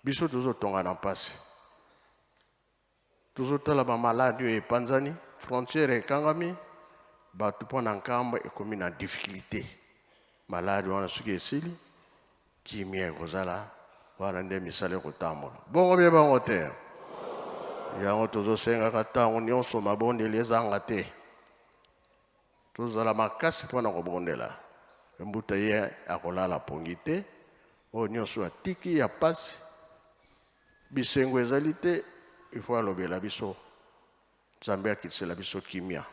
biso tozotonga na mpasi tozotala bamaladi oyo epanzani frontière ekangami bato mpo na nkambo ekomi na difficulté maladi wana soki esili kimia ekozala wana nde misala ekotambola bongo bie bango te yango tozosengaka ntango nyonso mabondeli ezanga te tozala makasi mpo na kobondela mbuta ye akolala pongi te oyo nyonso atiki ya pasi bisengo ezali te ifo alobela biso nzambe akitisela biso kimia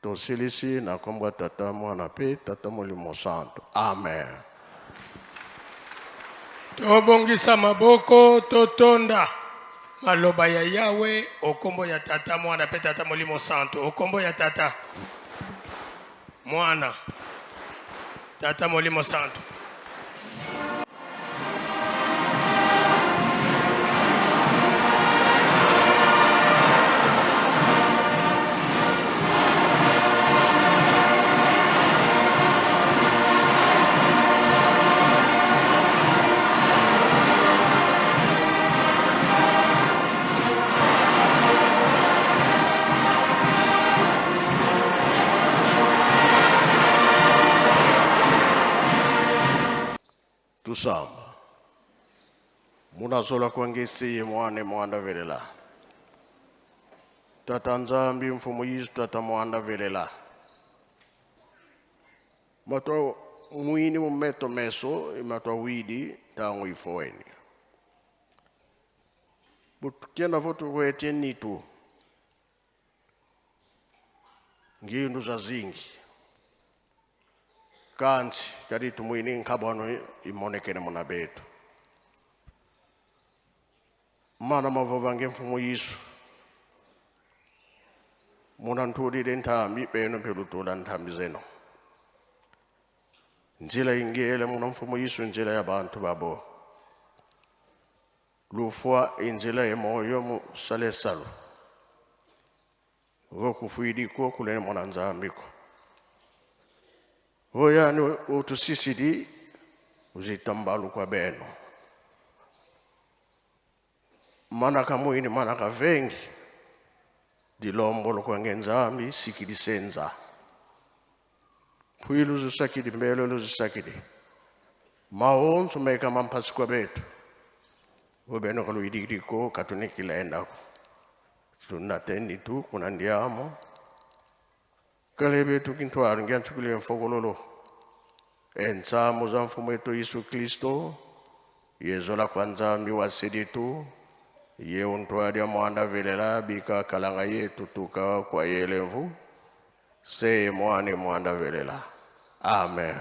tosilisi na nkombo ya tata mwana mpe tata molimo santo amen tobongisa maboko totonda maloba ya yawe okombo ya tata mwana mpe tata molimo santo okombo ya tata mwana tata molimo santo Tusamba. Munazola kwangese ye mwane mwanda velela. Tata Nzambi mfumu Yesu tata mwanda velela. Matwa mwini mumeto meso imatwa widi tangu ifoeni. Butukena votu wetie nitu. Ngindu za zingi. Kansi kadi tumwini nkabwano imonekene muna betu. Mana mavova ngemfumu Yesu. Muna ntulile nthambi beno mphelutula nthambi zeno. Nzila ingele muna mfumu Yesu nzila ya bantu babo. Lufwa inzila emoyo mu salesalo. Vokufuidiko kulene mwana nzambiko. Voyani utusisidi uzitambalu kwa beno. Mana kamuini mana kavengi. Dilombolo kwa ngenzambi sikilisenza. Pwilu zusakidi mbelo luzisakidi. Maonso meka mampasi kwa betu. Vobeno kaluidikiko katunikilendako. Tunatendi tu kunandiamo. Kalebe tukintwaro ngianchukulie mfokololo. Ensamo za mfumo wetu Yesu Kristo. Yezola kwa nzambi wa seditu. Ye untwadi mwana velela bika kalanga yetu tuka kwa yelemvu. Se mwane mwanda velela. Amen.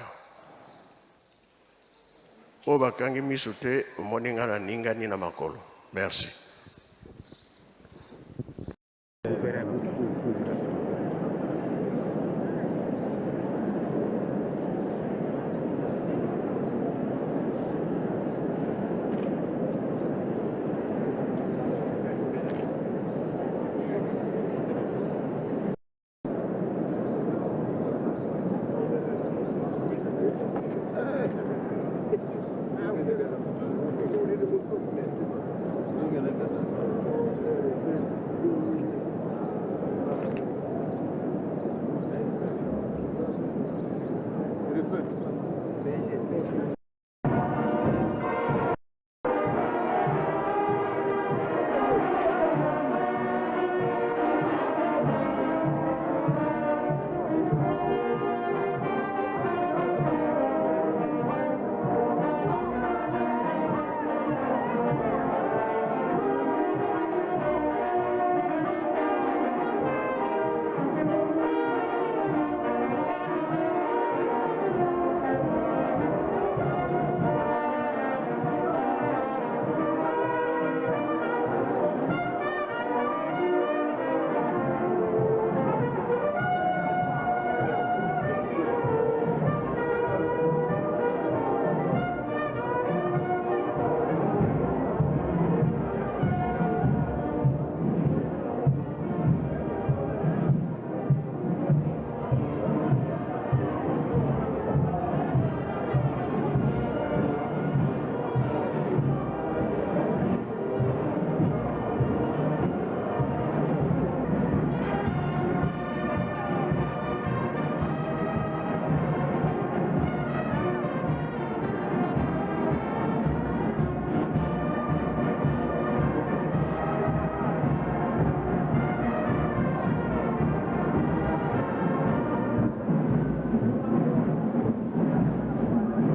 Oyo bakangi miso te omoni nga naningani na makolo. Merci.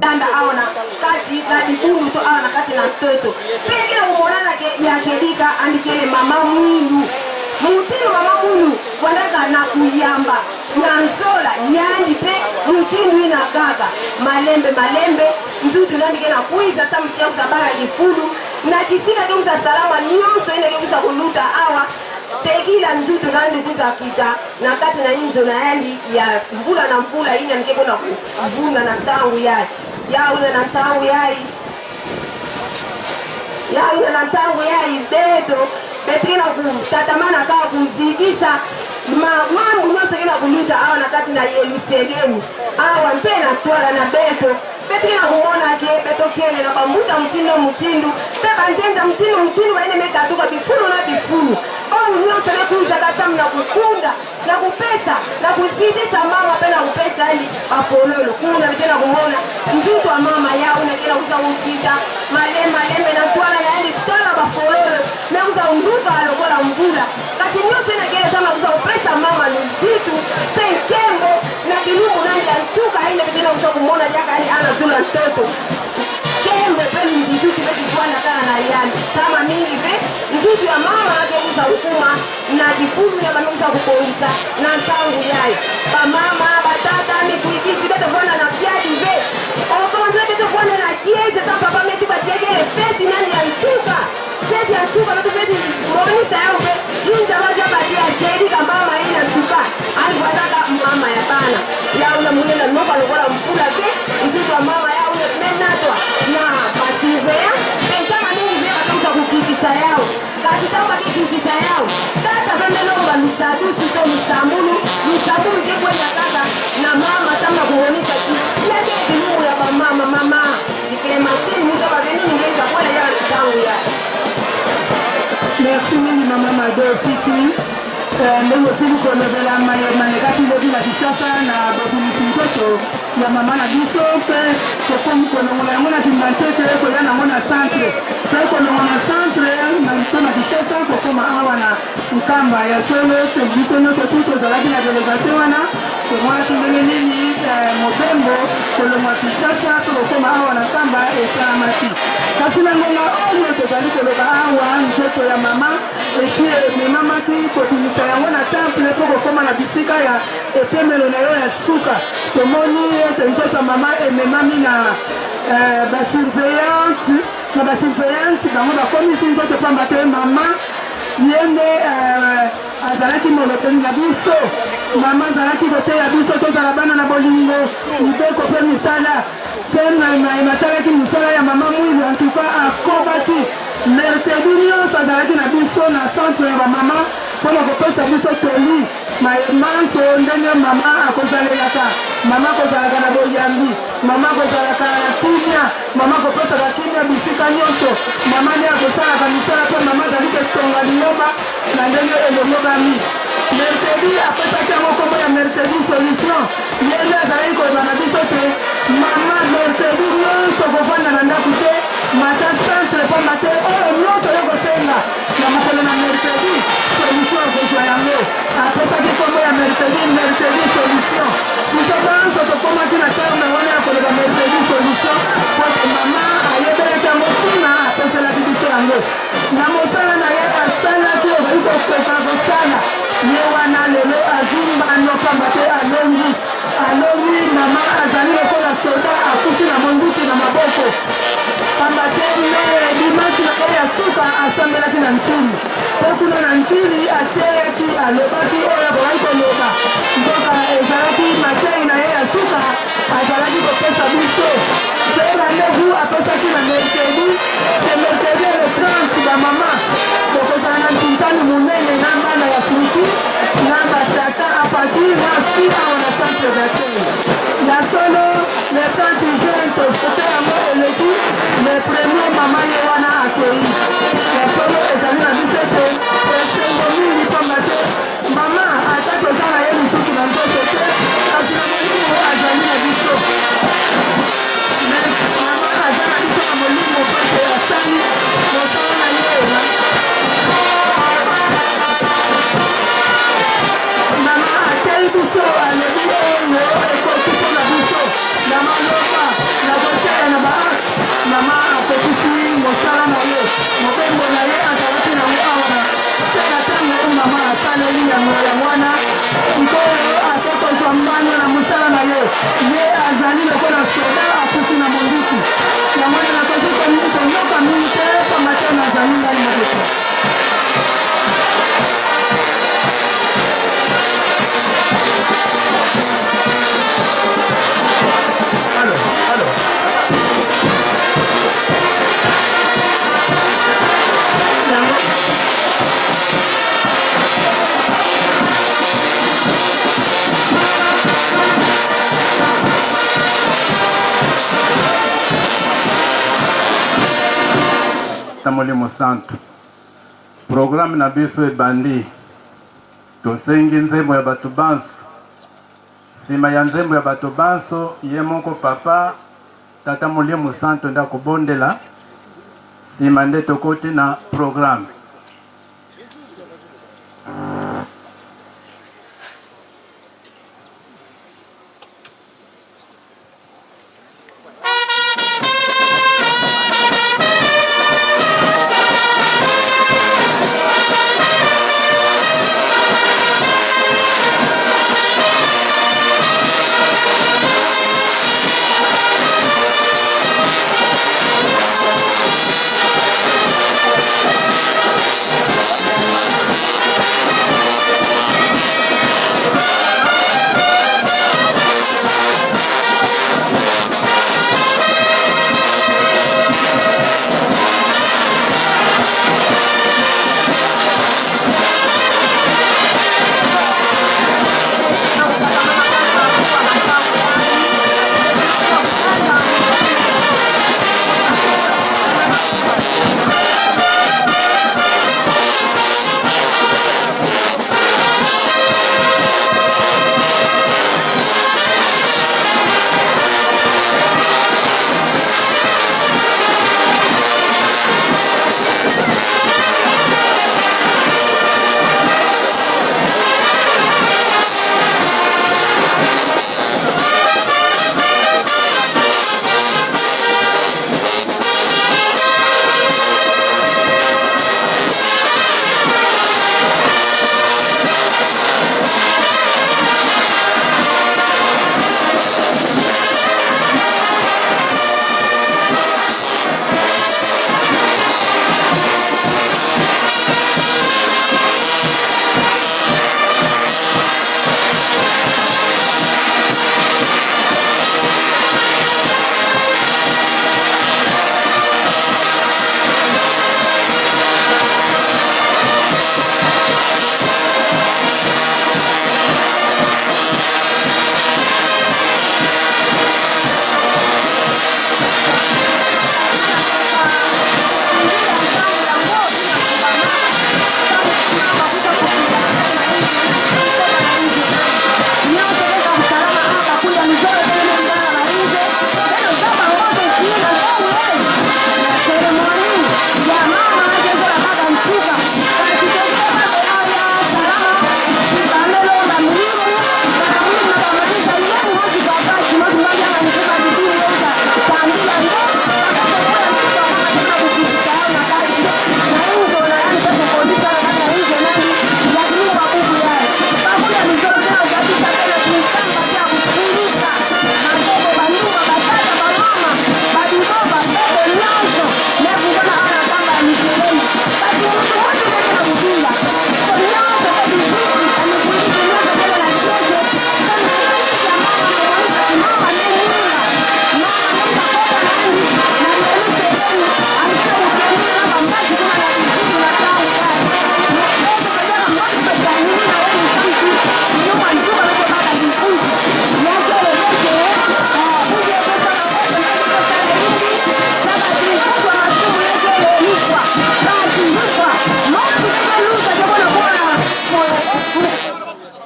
Tanda awa na kati na libulu to awa na kati na ntoto mpe kila komonana ke yakedika andikele mama mwindu mutino mama mwindu wandaka na kuyamba na nzola yandi mpe mutindu ina kaka malembe malembe nzutu nandike na kuiza sa mutia kusabala lifulu na kisika ke kusa salama nyonso ine ke kusa kuluta awa tekila nzutu nandi kuza kuita na kati na inzo na yandi ya mvula na mvula ina ndike kona kuvuna na ntangu yayi yauna na ntangu yayi yauna na ntangu yayi beto betikena kutatamana kaka kuzikisa mambo nyonso kena kuluta awa na kati na Yerusalemu awa mpe na twala na beto betikena kumona ke beto. tokele na bambuta motindo motindu mpe banzenza motindo motindu bayene mekatuka bifulu na bifulu oyo nyonso mekuzaka ntango na kokunda na kopesa na kozidisa mama mpe na kopesa ye bafololo kuna mpe na komona nzutu ya mama yawe nakela kuza kokita maleme maleme na ntwala na ye litala bafololo me kuza konduka lokola mvula kasi nyonso enakela ntango kuza kopesa mama luzitu mpe nkembo na bilumbu nani ya nsuka ye mpe na kuza komona yaka ye ana zula ntoto nkembo mpe luzitu mpe kivwanda kaka na yami sama mingi mpe nzutu ya mama akekuza kokuma na difulu ya bamikuza kobongisa na ntango yayo bamama batata mikuikisi be tovanda na piadive okonza be tovanda na kiese ta papa meti batiekele feti nani ya nsuka feti ya nsuka beto feti monisa yao mpe yinza baja batia jelika mama ye na nsuka alivwataka mama ya bana yao na munene noka lokola mvula te nzutu ya mama yao menatwa na basurveillant mpe ntanga mingi nde batomisa kokitisa yao Kasi ntango bakekitisa yawe, tata ve melomba lusadusu to lusambulu, lusambulu ke kwenda kaka na mama ntango akomonisa ti yake bilumbu ya bamama mama Clementine mutu abake nini ngeza kwela ya ntango ya Merci mingi mama Mado Titi. Ndenge osili kolobela maye malekaki lobi na Kinshasa na bobimisi nzoto ya mama na biso mpe tokomi kolongola yango na Kimbanseke koya nango na centre mpe kolongwa na centre na biso na Kinshasa kokoma awa na Nkamba. Ya solo biso nyonso tu tozalaki na delegation wana, tomonaki ndenge nini mobembo kolongwa Kinshasa mpe kokoma awa na Nkamba esalamaki. Kasi na ngonga oyo tozali koloba awa, nzoto ya mama esi ememamaki kobimisa yango na temple mpo kokoma na bisika ya epemelo na yo ya suka. Tomoni ete nzoto ya mama ememami na basurveillante na basurveillante bango bakomisi nzoto pamba te mama ye nde azalaki molobeli na biso. Mama azalaki koteya biso tozala bana na bolingo, mibeko mpe misala. Mpe maye matalaki mosala ya mama Mwilu, en tout cas akobaki mercredi nyonso azalaki na biso na centre ya bamama mpona kopesa biso toli maye manso ndenge mama akozalelaka. Mama akozalaka na boyambi, mama akozalaka na kimia, mama akopesaka kimia bisika nyonso, mama nde akosalaka misala mpe mama azali kotonga lingomba na ndenge elongobami. Mercredi apesaki yango nkombo ya Mercredi Solution. Ye nde azalaki koloba na biso te mama mercredi nyonso kovanda na ndako te, mata centre, pamba te oyo nyonso yo kosenga na mokolo na mercredi solution okozwa yango. Apesaki nkombo ya mercredi, Mercredi Solution. Biso banso tokomaki na terme wana ya koloba Mercredi Solution po te mama ayebelaki yango ntina apeselaki biso yango na mosala na ye asalaki ozali kokoka kosala ye wana lelo azwi mbano pamba te alongi alongi. Mama azali lokola soda akufi na monduki na maboko pamba te me dimanche na ye ya suka asambelaki na Ntili mpe kuna na Ntili ateyaki, alobaki oyo akokaki koloba. Nzoka ezalaki matei na ye ya suka azalaki kopesa biso mpe rendez-vous apesaki na mercredi. Ce mercredi le 30, bamama bokozala na ntintani monene na bana ya Turki na batata à partir na si awa na centre d'accueil. Ya solo le 30 juin tofote yango eleki le premier, mama ye wana akei. Ya solo ezali na biso ete esengo mingi pamba te mama ata toza na ye lisusu na nzoto te, kasi na molimo azali na biso. Tata Molimo Santu. Programme na biso ebandi. Tosengi nzembo ya bato banso. Sima ya nzembo ya bato banso, ye moko Papa, Tata Molimo Santu nde akobondela. Sima nde tokoti na programme.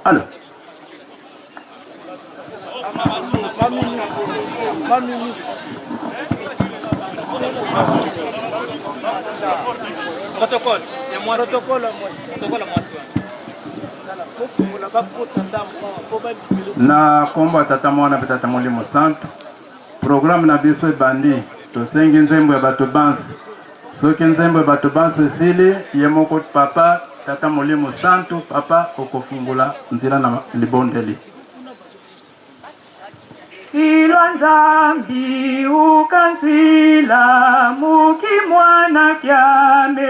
Alors. Protocole ya mwasi. Protocole ya mwasi. Protocole ya mwasi wana. Fofungola bakota ndambo awa mpo babimelo. Na nkombo ya Tata Mwana mpe Tata Molimo Santu, programme na biso ebandi. Tosengi nzembo ya bato banso. Soki nzembo ya bato banso esili, ye moko Papa, Tata Molimo Santu, Papa okofungola nzela na libondeli. Silwa Nzambi uka nzila muki mwana kiame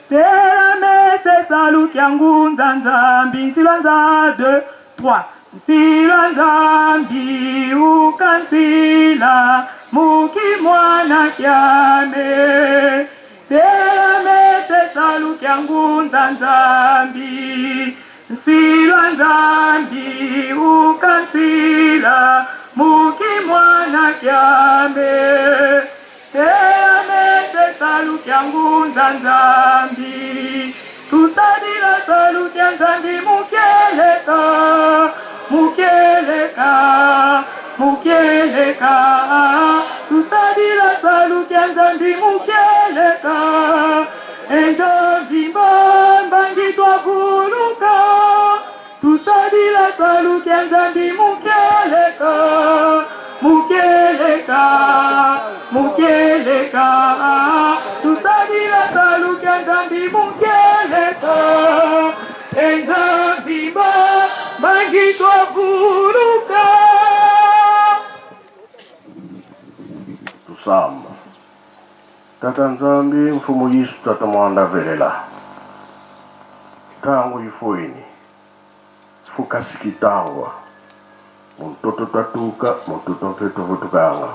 Tela mese salu kia ngunza Nzambi nsilwa nza 2 3 Nsilwa Nzambi uka nzila muki mwana kiame Tela mese salu kia ngunza Nzambi Nsilwa Nzambi uka nsila muki mwana kiame Tela mese salu kia. kya ngunza Nzambi. Tusadila salu kya Nzambi mukeleka, mukeleka, mukeleka. Tusadila salu kya Nzambi mukeleka. Enzambi mbambangi twavuluka. Tusadila salu kya Nzambi mukeleka, mukeleka, mukeleka. Tusadila salu kya Nzambi mukeleka. Enzambi mbambangi twavuluka. Tusamba. Tata Nzambi, Mfumu Yesu Tata Mwanda velela. Tango ifoini. Fukasikitangwa. Muntoto twatuka, muntoto mpe tuvutukanga.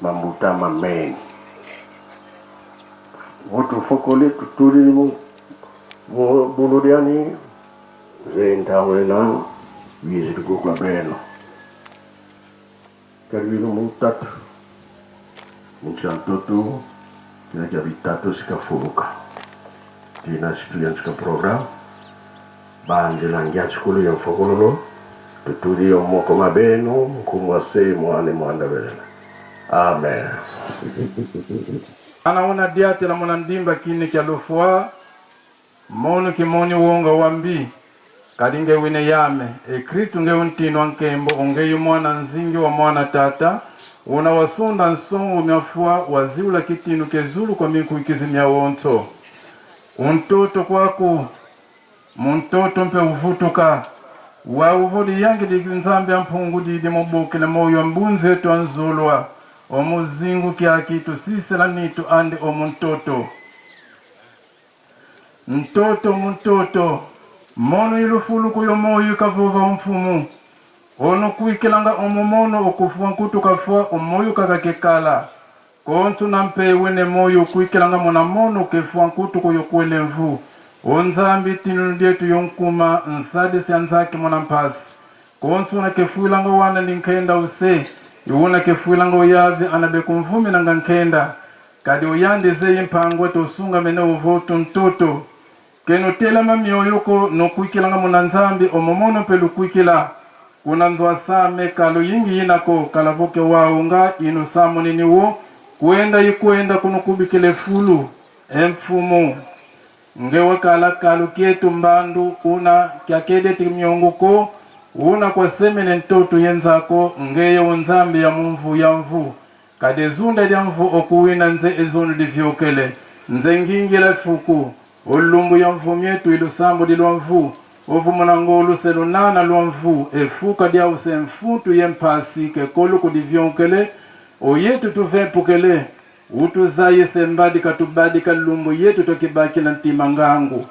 Mambuta mameni. Vutufokole tutulili mu mu buludyani nze ntango ena bizilikuka beno. Kalwilo mutatu mutshantoto tina kya bitatu sikafuluka tina situyantsika programme bandela ngiatsikulu ya mfokololo tutuli yo moko mabeno nkumu ase mwane mwanda belela amen. Ana una diatela muna ndimba kine kya lufua Monu kimoni wonga wa mbi, kadi nge wine yame, e Kristu nge untinwa nkembo ongeyu mwana nzingi wa mwana tata, una wasunda nsongo mya fwa waziula kitinu kezulu kwa minkuikizi mya wonso. Untoto kwaku, muntoto mpe uvutuka, wa uvo liyangi ligi Nzambi a mpungu didi mubukile moyo wa mbunzi etu a nzulwa, omuzingu kyaki tusisela nitu andi omuntoto. Ntoto muntoto, mono ilufuluku yo moyo ikavuva omfumu, ono kuikilanga omu mono okufua nkutu kafua omoyo kaka kekala. Konsu na mpewe ne moyo ukuikilanga mona mono kefua nkutu kuyo kuele mvu. O Nzambi tinunu dietu yo nkuma nsadisi ya nzaki mona mpasi. Konsu na kefuilanga wana ndi nkenda use, iwuna kefuilanga oyavi ana bekumvumina nga nkenda. Kadi uyandi zeyi mpangwe tosunga mene uvo tuntoto. Keno telama mioyo ko nokuikilanga muna Nzambi omomono mpe lukuikila. Kuna nzwa same kalo yingi yinako kalavoke wao nga ino samonini wo kuenda ikuenda kuno kubikile fulu emfumu. Ngewe kala kalu kietu mbandu una kyakedeti miongo ko una kwa semene ntoto yenzako ngeye unzambi ya mumvu ya mvu. Kadi ezunda lya mvu okuwina nze ezunu livyokele, nze ngingila fuku, olumbu ya mvu mietu ilusambo lilwa mvu, ovumuna ngo oluse lunana lwa mvu, efuka lya use mfuntu ye mpasi kekolu kudivyonkele, oyetu tuvempukele, utuzaye mbadi katubadika lumbu yetu tokibakila ntima ngangu.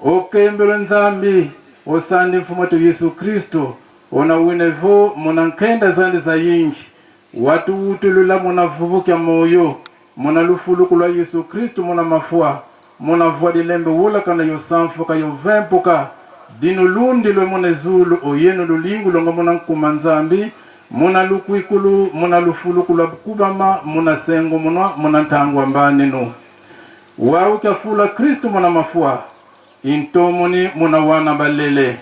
Okembelo Nzambi, osandi mfumu wetu Yesu Kristo, ona winevo muna nkenda zandi za yingi, watu utulula muna vuvukya moyo, muna lufuluku lwa Yesu Kristo muna mafua, muna vua dilembe wulakana yo sanfuka yo vempuka, dinu lundi lwe muna zulu oyenu lulingu longa muna nkuma Nzambi, muna lukwikulu, muna lufuluku lwa kubama, muna sengo munwa, muna ntangwa mbaninu. Wau kyafula Kristo muna mafua, intomoni muna wana balele.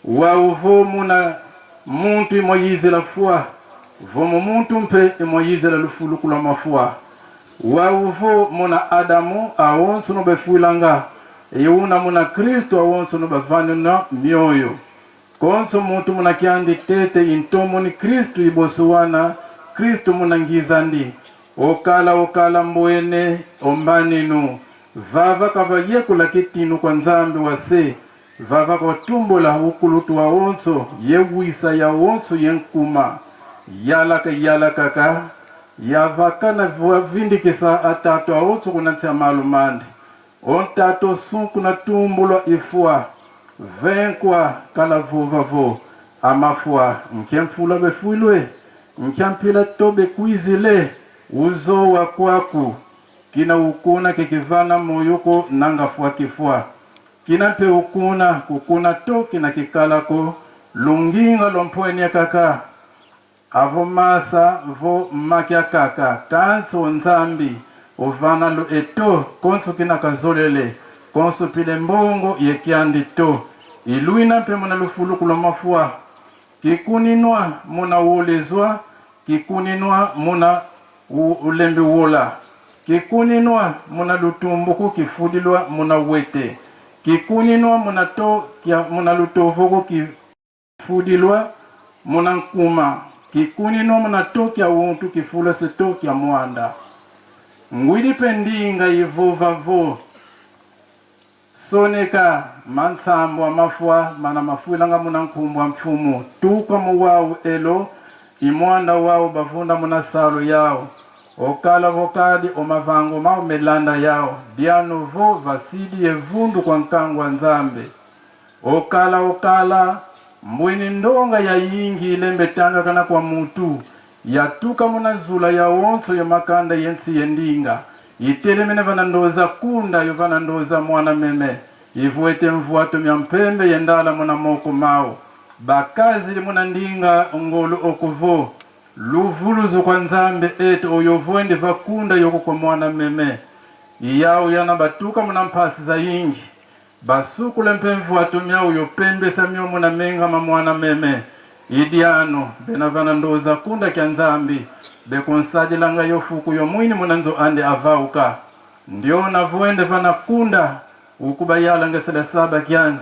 Wau vo muna muntu imoyizela fua, vomo muntu mpe imoyizela lufuluku lwa mafua. Wau vo muna Adamu awonso no befuilanga, iuna muna Kristo awonso no bavanuna mioyo. Konso muntu muna kyandi tete intomoni Kristo iboso wana, Kristo muna ngizandi. Okala okala mbwene ombaninu, vava kava yekula kitinu kwa Nzambi wa se, vava kotumbola ukulutu wa onso, ye wisa ya onso ye nkuma. Yalaka yalakaka, yavakana vindikisa atatu aonso kuna ntsia malu mande. Ontato sunku na tumbulwa ifua, venkwa kala vuva vo, amafua nkemfula befuilwe, nkyampila tobe kwizile, uzo wa kwaku, kina ukuna kekivana moyoko nanga fua kifua. Kina mpe ukuna kukuna to kina kikalako, lunginga lwampwenia kaka, avo masa vo makya kaka, tanso Nzambi, Ovana lu eto konso kina kazolele konso pile mbongo ye kiandi to iluina mpe muna lufuluku lwa mafua kikuninwa muna wolezwa kikuninwa muna ulembi wola kikuninwa muna lutumbuku kifulilwa muna wete kikuninwa muna to kia muna lutovuku kifulilwa muna nkuma kikuninwa muna to kia untu kifula se to kia mwanda ngwili pe ndinga ivovavo soneka mantsambo amafwa mana mafuilanga muna nkhumbu mfumu tuka muwawu elo imwanda wawu bavunda muna salo yawo okala vokali omavango mao melanda yawo diano vo vasili yevundu kwa nkangu wa nzambe okala okala mbwini ndonga ya yingi ilembe tanga kana kwa mutu yatuka muna zula ya wonso ya makanda yensi yendinga itelemene vanandoza kunda yo vanandoza mwana meme ivuete mvuato mya mpembe yendala muna moko mao bakazi muna ndinga ngolu okuvo luvuluzo kwa nzambe ete oyo vuende vakunda yoko kwa mwana meme iyawo yana batuka muna mphasi za yingi basukule mpe mvuato myau yopembesa myomo na menga ma mwana meme idiano bena vanandoza kunda kya nzambi bekunsadilanga yofuku yomwini munanzo ande avauka ndio navuende vanakunda ukubayala ngesela saba kyani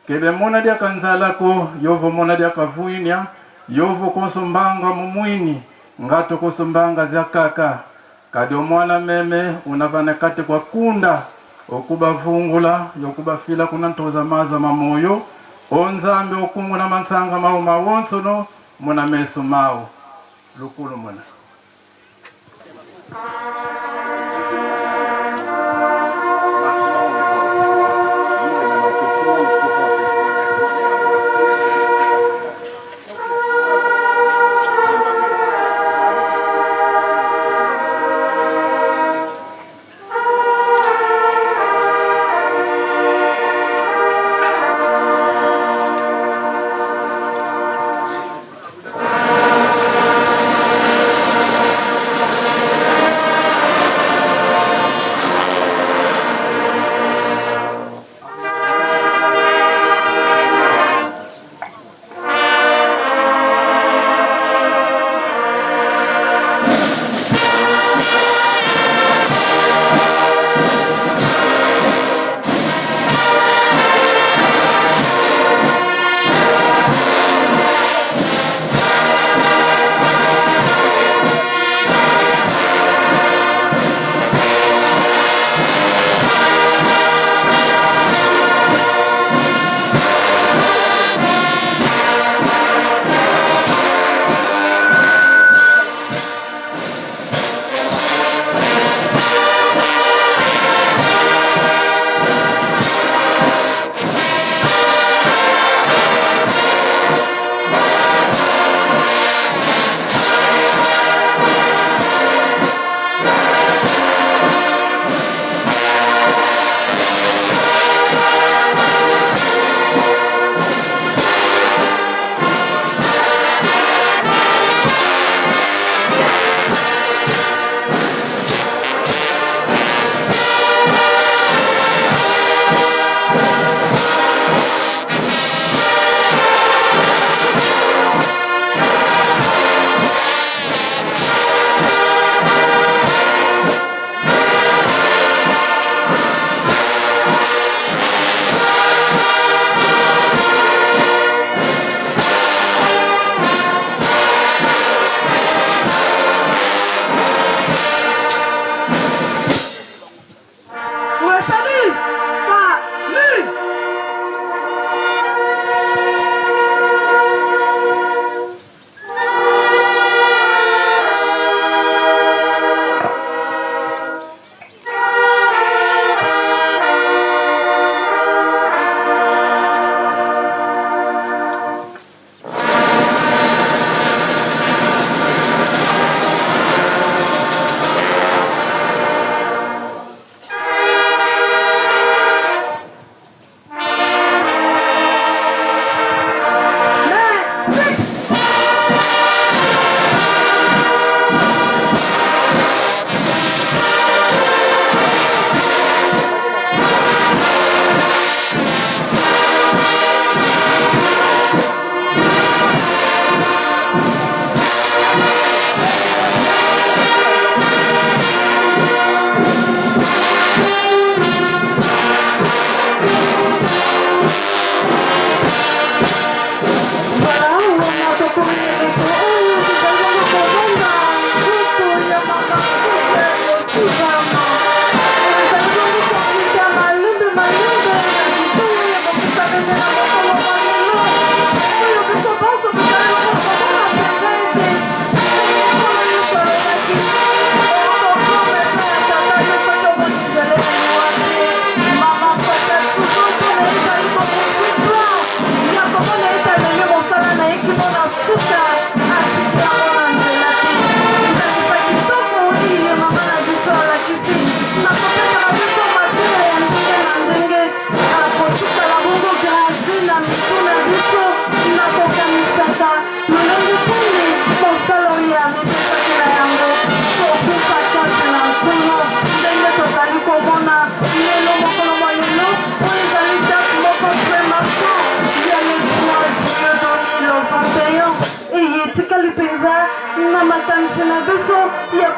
kebe mona diakanzalako yovo mona diakavuinya yovo koso mbanga mumwini ngato koso mbanga zya kaka kadi omwana meme unavana kati kwa kunda okubavungula yokubafila kuna ntoza maza mamoyo onzambe okungu na mansanga mao mawonsono muna meso mao lukulu muna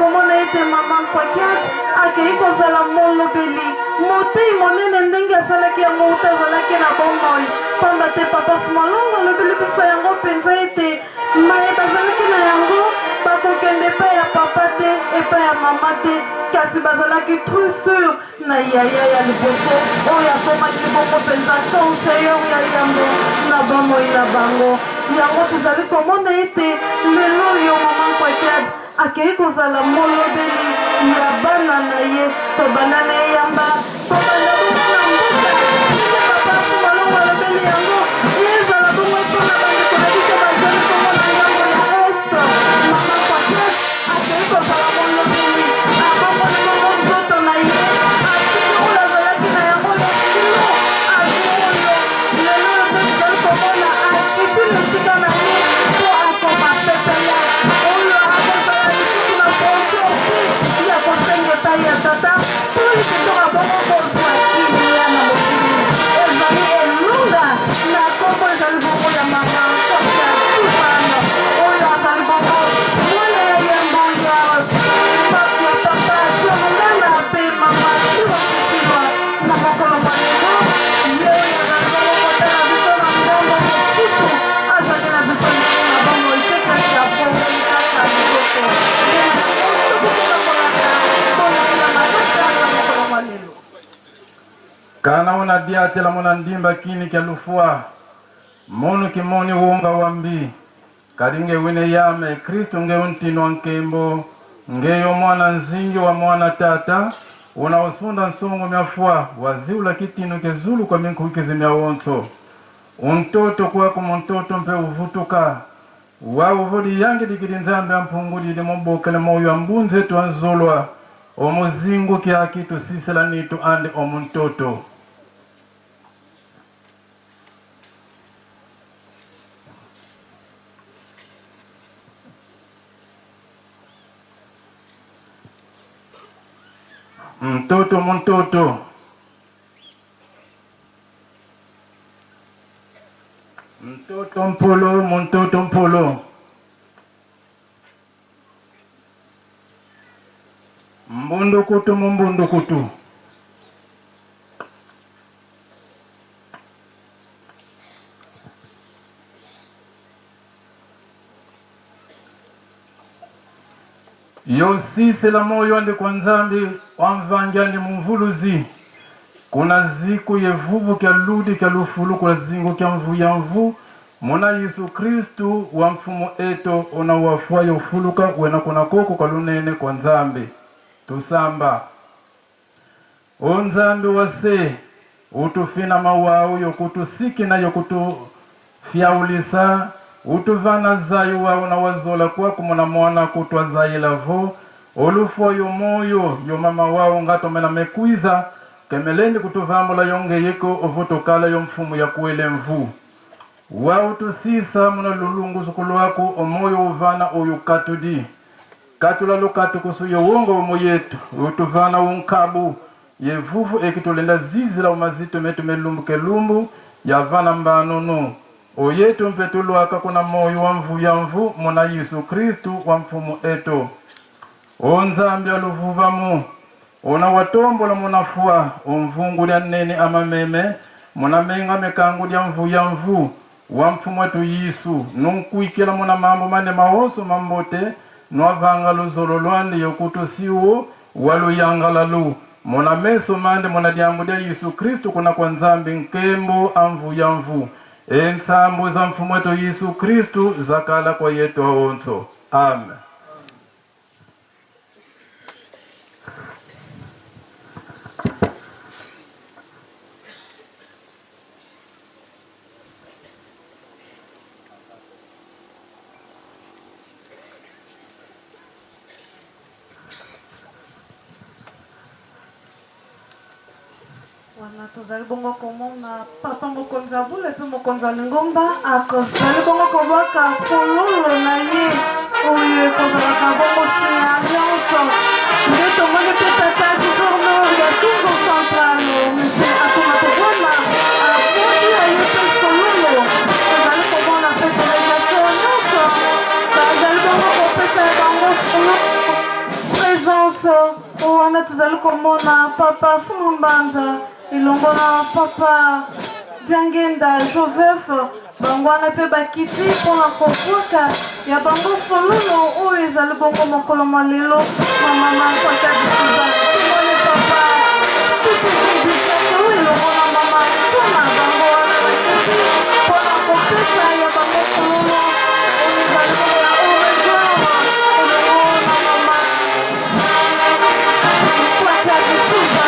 komona ete mama Nkwakiat akei kozala molobeli, motei monene ndenge asalaki yango uta azalaki na bomoi. Pamba te Papa Smalongo alobeli biso yango mpenza ete maye bazalaki na yango bakokende epai ya papa te, epai ya mama te, kasi bazalaki trop sur na yaya ya liboso oyo akomaki bongo mpenza conseiller ya yambo na bomoi na bango. Yango tozali komona ete lelo oyo mama Nkwakiad akei kozala molobeli ya bana na ye, kobanda na eyamba, kobanda bongo na mboka, ndenge papa Malongo alobeli yango, ezala bongo mpo na bandeko na biso bazali bongo na ngambo ya Est. Mama Nkwakiad akei kozala molobeli, abongoli bongo nzoto na ye, atiki oyo azalaki na yango ya kilo, azwi oyo lelo oyo mpe tozali komona akiti na esika na ye mpo akoma pepele, oyo akozala lisusu na frontiere te ya kosenga epai ya tata mpo ete toka bongo kozwa kimia na mokili. Ezali elonga na nkombo ezali bongo ya mama Sofia Suzanne, oyo azali bongo mwana ya yambo ya ya papa Dialungana mpe mama Siwa Sisilwa. Na mokolo mwa lelo, ye oyo azali bongo kotala biso na ngambo mosusu azali na biso lisusu na bomoi te, kasi abongoli kaka nzoto. Nde na yango tokokoka kolanda bolai ya malota na mokolo mwa lelo. Kana una diatela muna ndimba kini kya lufua, munu kimoni wunga wambi, kadi nge wine yame Kristu nge untinwa nkembo, ngeyo mwana nzingi wa mwana tata, una usunda nsongo mya fua, waziula kitinu ke zulu kwa minkukizi mya wonso. Untoto kwaku muntoto mpe uvutuka, wa uvudi yangi dikidi Nzambe ampungudi di mubokele moyo ambunze etu anzolwa, omuzingu kyaki tusisela nitu andi omuntoto. Mtoto muntoto. Mtoto mpolo muntoto mpolo. Mbundukutu mumbundukutu. Yosisela moyo andi kwa Nzambi wamvangi andi mumvuluzi kuna ziku yevuvu kya ludi kya lufulu kula zingu kya mvu ya mvu muna Yesu Kristu wa mfumu eto una wafua yofuluka wena kuna koko kwa lunene kwa Nzambi. Tusamba. O Nzambi wa se, utufina mawau yokutusikina yokutufyaulisa, utuvana zayu wau na wazola kwaku muna mwana kutwazayila vo, olufua yo moyo yo mama wau ngatomela mekwiza, kemelendi kutuvambula yo ngeyiko ovutukala yo mfumu ya kuele mvu. Wau tusisa muna lulunguzuku lwaku omoyo uvana oyu katudi. Katula lukatu kusu yowongo omo yetu, utuvana unkabu yevuvu ekitulenda zizila umazito metu melumbu kelumbu ya vana mbanunu. Oyetu mpe tulwaka kuna moyo wa mvu ya mvu muna Yesu Kristu wa mfumu etu. O Nzambi aluvuvamu, una watombola munafua omvungu lya nene amameme muna menga mekangu lya mvu ya mvu wa mfumu etu Yesu, nunkuikila muna mambo mane maonso mambote nwavanga luzolo lwandi yokutusiwo waluyangalalu muna meso mande muna lyambo lya Yesu Kristu kuna kwa Nzambi nkembo amvu ya mvu. E nsambo za mfumu etu Yesu Kristu zakala kwa yetu aonso. Amen. Wana tozali bongo komona papa mokonzi ya bule mpe mokonzi ya lingomba akozali bongo kobwaka fololo na ye oyo ekozalaka bongo singa nyonso. Nde tomoni mpe tata gouverneur ya Kongo Central monsieur Atuma Togona abwaki ya ye mpe fololo. Tozali komona mpe delegation nyonso bazali bongo kopesa bango fololo. nyonso wana tozali komona Papa Fumu Mbanza elongo na Papa Diangenda Joseph, bango wana mpe bakiti mpo na kobwaka ya bango fololo oyo ezali bongo mokolo mwa lelo mwa mama Nkwata Bisuba. Tomoni Papa Tutu elongo na mama Ntoma, bango wana bakiti mpo na kopesa ya bango fololo oyo ezali bongo ya au revoir elongo na mama Nkwata Bisuba.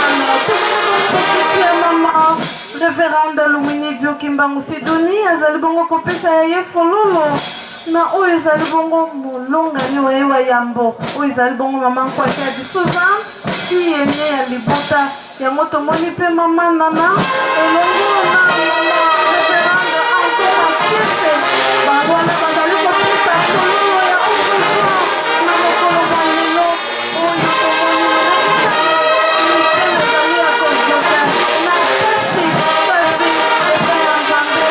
Tomoni bongo bokiti ya mama Reverende Luminidio Kimbangu Sidoni azali bongo kopesa ya ye fololo na oyo ezali bongo molongani wa ye wa yambo, oyo ezali bongo mama Nkwaki ya Disouza, fille aînee ya libota yango. Tomoni mpe mama Nana elongo na mama Reverende Antona Kiese, bango wana bazali kopesa fololo ya au revoir na mokolo mwa lelo oyo tomoni mitema ezali ya kozoka na pasi, pasi epai ya Nzambe.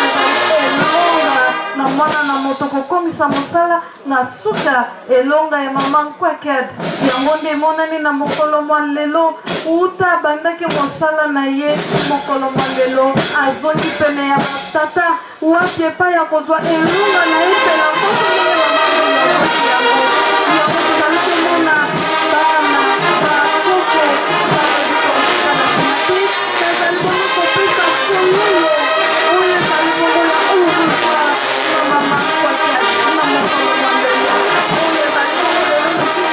Azali elonga na mwana na moto kokomisa mosala na suka. Elonga ya mama Nkwaked yango nde emonani na mokolo mwa lelo. Uta abandaki mosala na ye, mokolo mwa lelo azongi pene ya batata, wapi epai ya kozwa elonga na ye mpela nkoto ndenge mama Mwilu azwaki yango. Yango tozali komona bana bakoko bazali kotika na nsima te, bazali bongo kopesa fololo oyo ezali bongo ya au revoir na mama Nkwaked na mokolo mwa lelo oyo ezali bongo lelo lisusu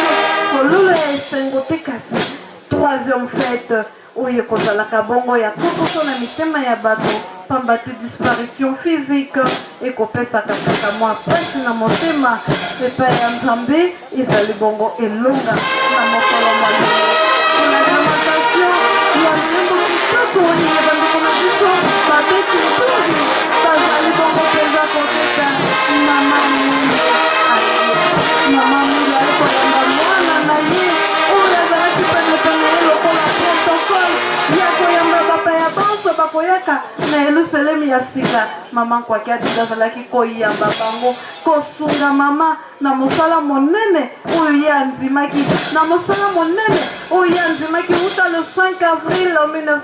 fololo ya esengo te, kasi troisième fête oyo ekozalaka bongo ya kokoso na mitema ya bato, pamba te disparition physique ekopesaka kaka mwa pasi na motema. Epai ya Nzambe ezali bongo elonga na mokolo mwa lelo. Na lamentation ya nzembo kitoko ya bandeko na biso babeti ntungi, bazali bongo mpenza kobeta mama Mwilu. Mama Mwilu aye koyamba mwana na ye oyo azalaki penepene ye lokola protocole ya koyamba bapaya banso bakoyaka na Yelusalemi ya sika. Mama Nkwaki Adida azalaki koyamba bango, kosunga mama na mosala monene oyo ye andimaki, na mosala monene oyo ye andimaki wuta le 5 avril 1921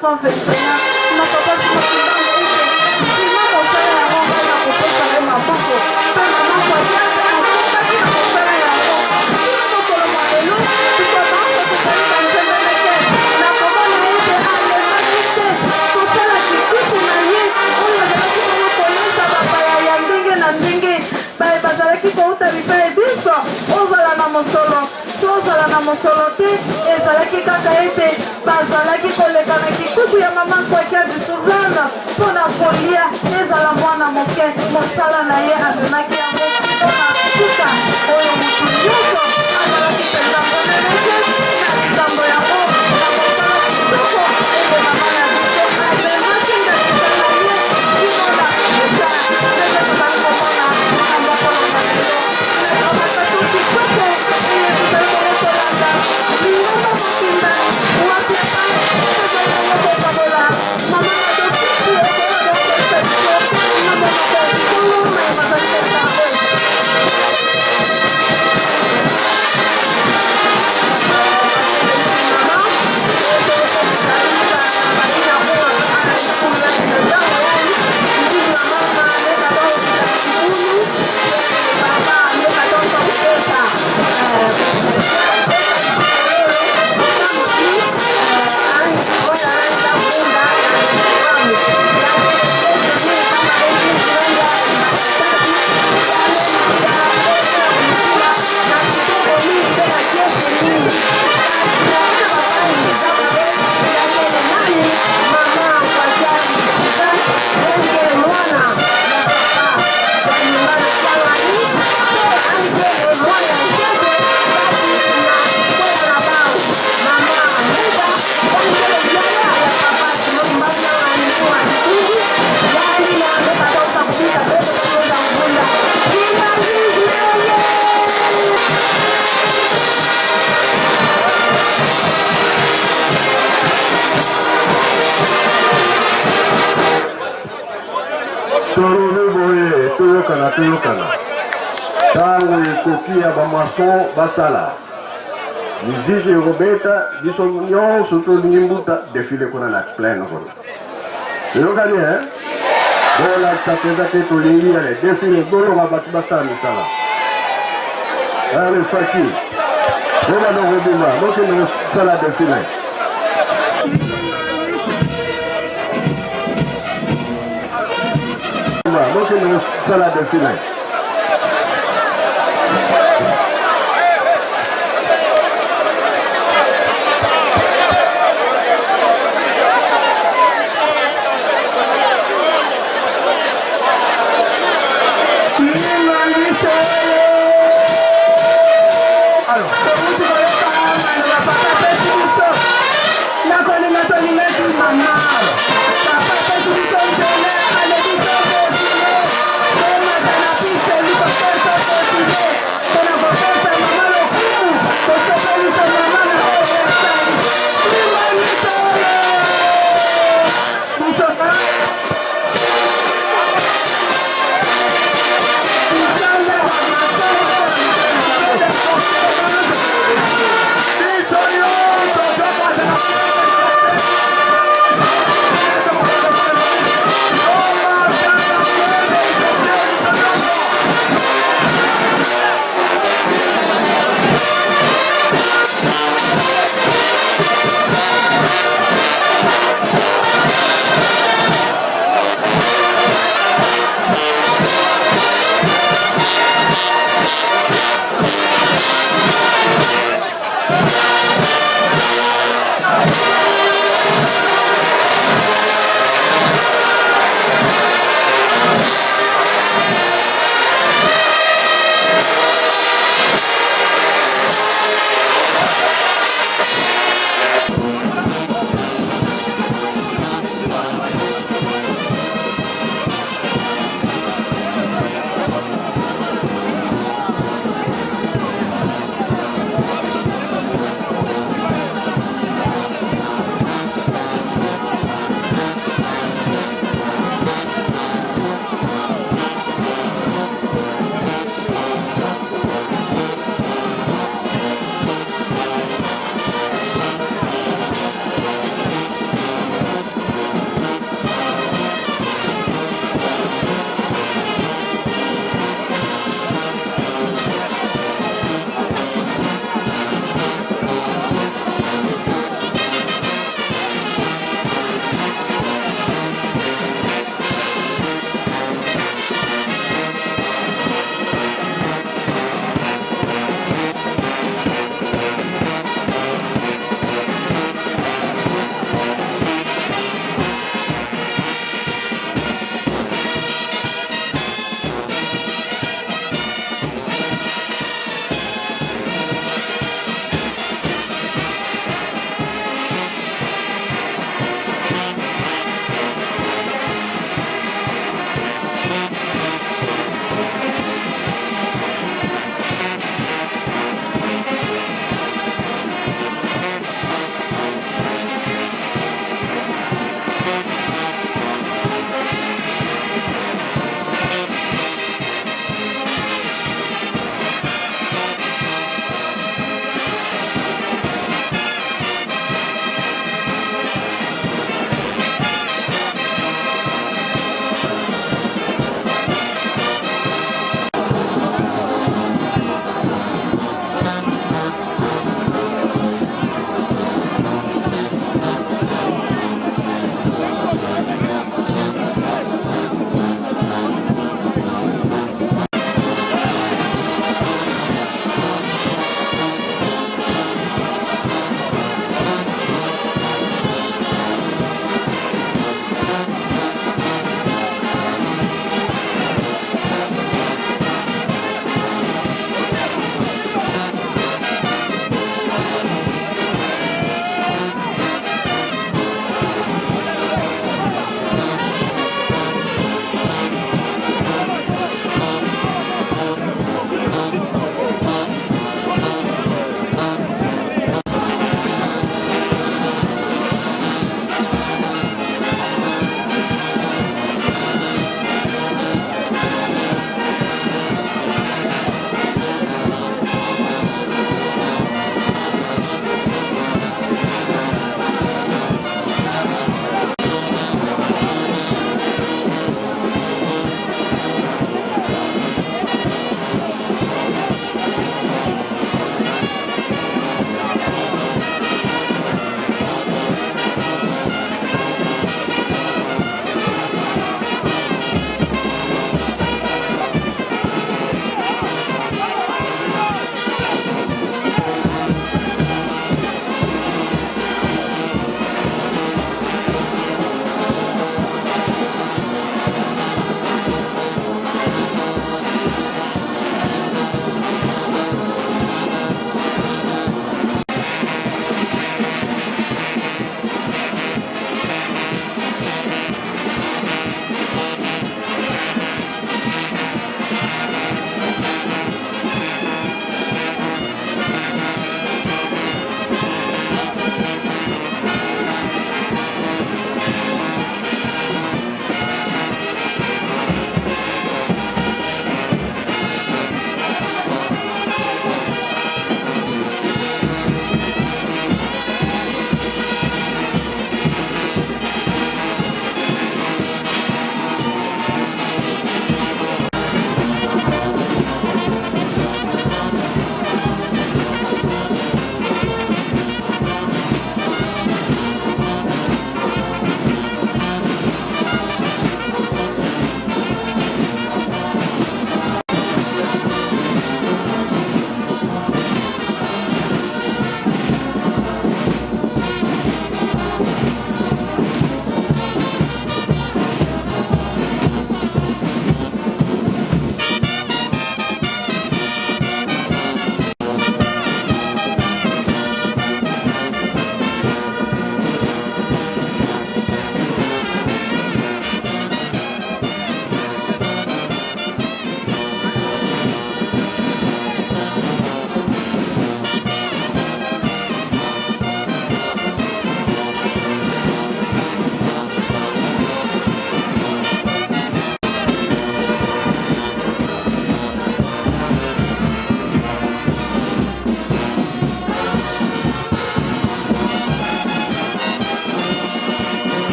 na Papa Simon Kimbangu ete ndima mosala yango, ngai nakopesa yo maboko. Mpe mama Nkwaki akokaki na mosala yango kino mokolo mwa lelo. Biso banso tozali banzembeleke na komona ete alembaki te kosala kikuku na ye oyo azalaki bongo kolesa bapaya ya ndenge na ndenge baye bazalaki kouta bipai binso. Ozala na mosolo to ozala na mosolo te, ezalaki kaka ete bazalaki koleka na kikuku ya mama Nkwakiadi Suzanne mpo na kolia, ezala mwana moke. Mosala na ye amemaki yango kino na suka, oyo moto nyonso azalaki mpenza moneleke na likambo yango, na mosala kitoko ete mama na biso amemaki ndakisa na ye kino na suka, ndenge tozali komona na mokolo na lelo. Na matatu kitoko eye tozali bongo kolanda lingomba mobimba, wapi epai tozali bongo kokabola mama na dokisi okoya bokoyebisa biso na monoko ya Kikongo maye mazali koleka oyo. Tolobi boye, toyokana, toyokana. Ntango ekoki ya bamason basala. Miziki ekobeta, biso nyonso tolingi mbuta defile kuna na plaine kuna. Toyokani eh? Bolakisa mpenza te tolingi ale defile, bolonga bato basala misala. Ale faki, bobanda kobima, bokende kosala defile. Bokende kosala defile. Nakolinga tolingaki mama papa apesi biso nzela alobi.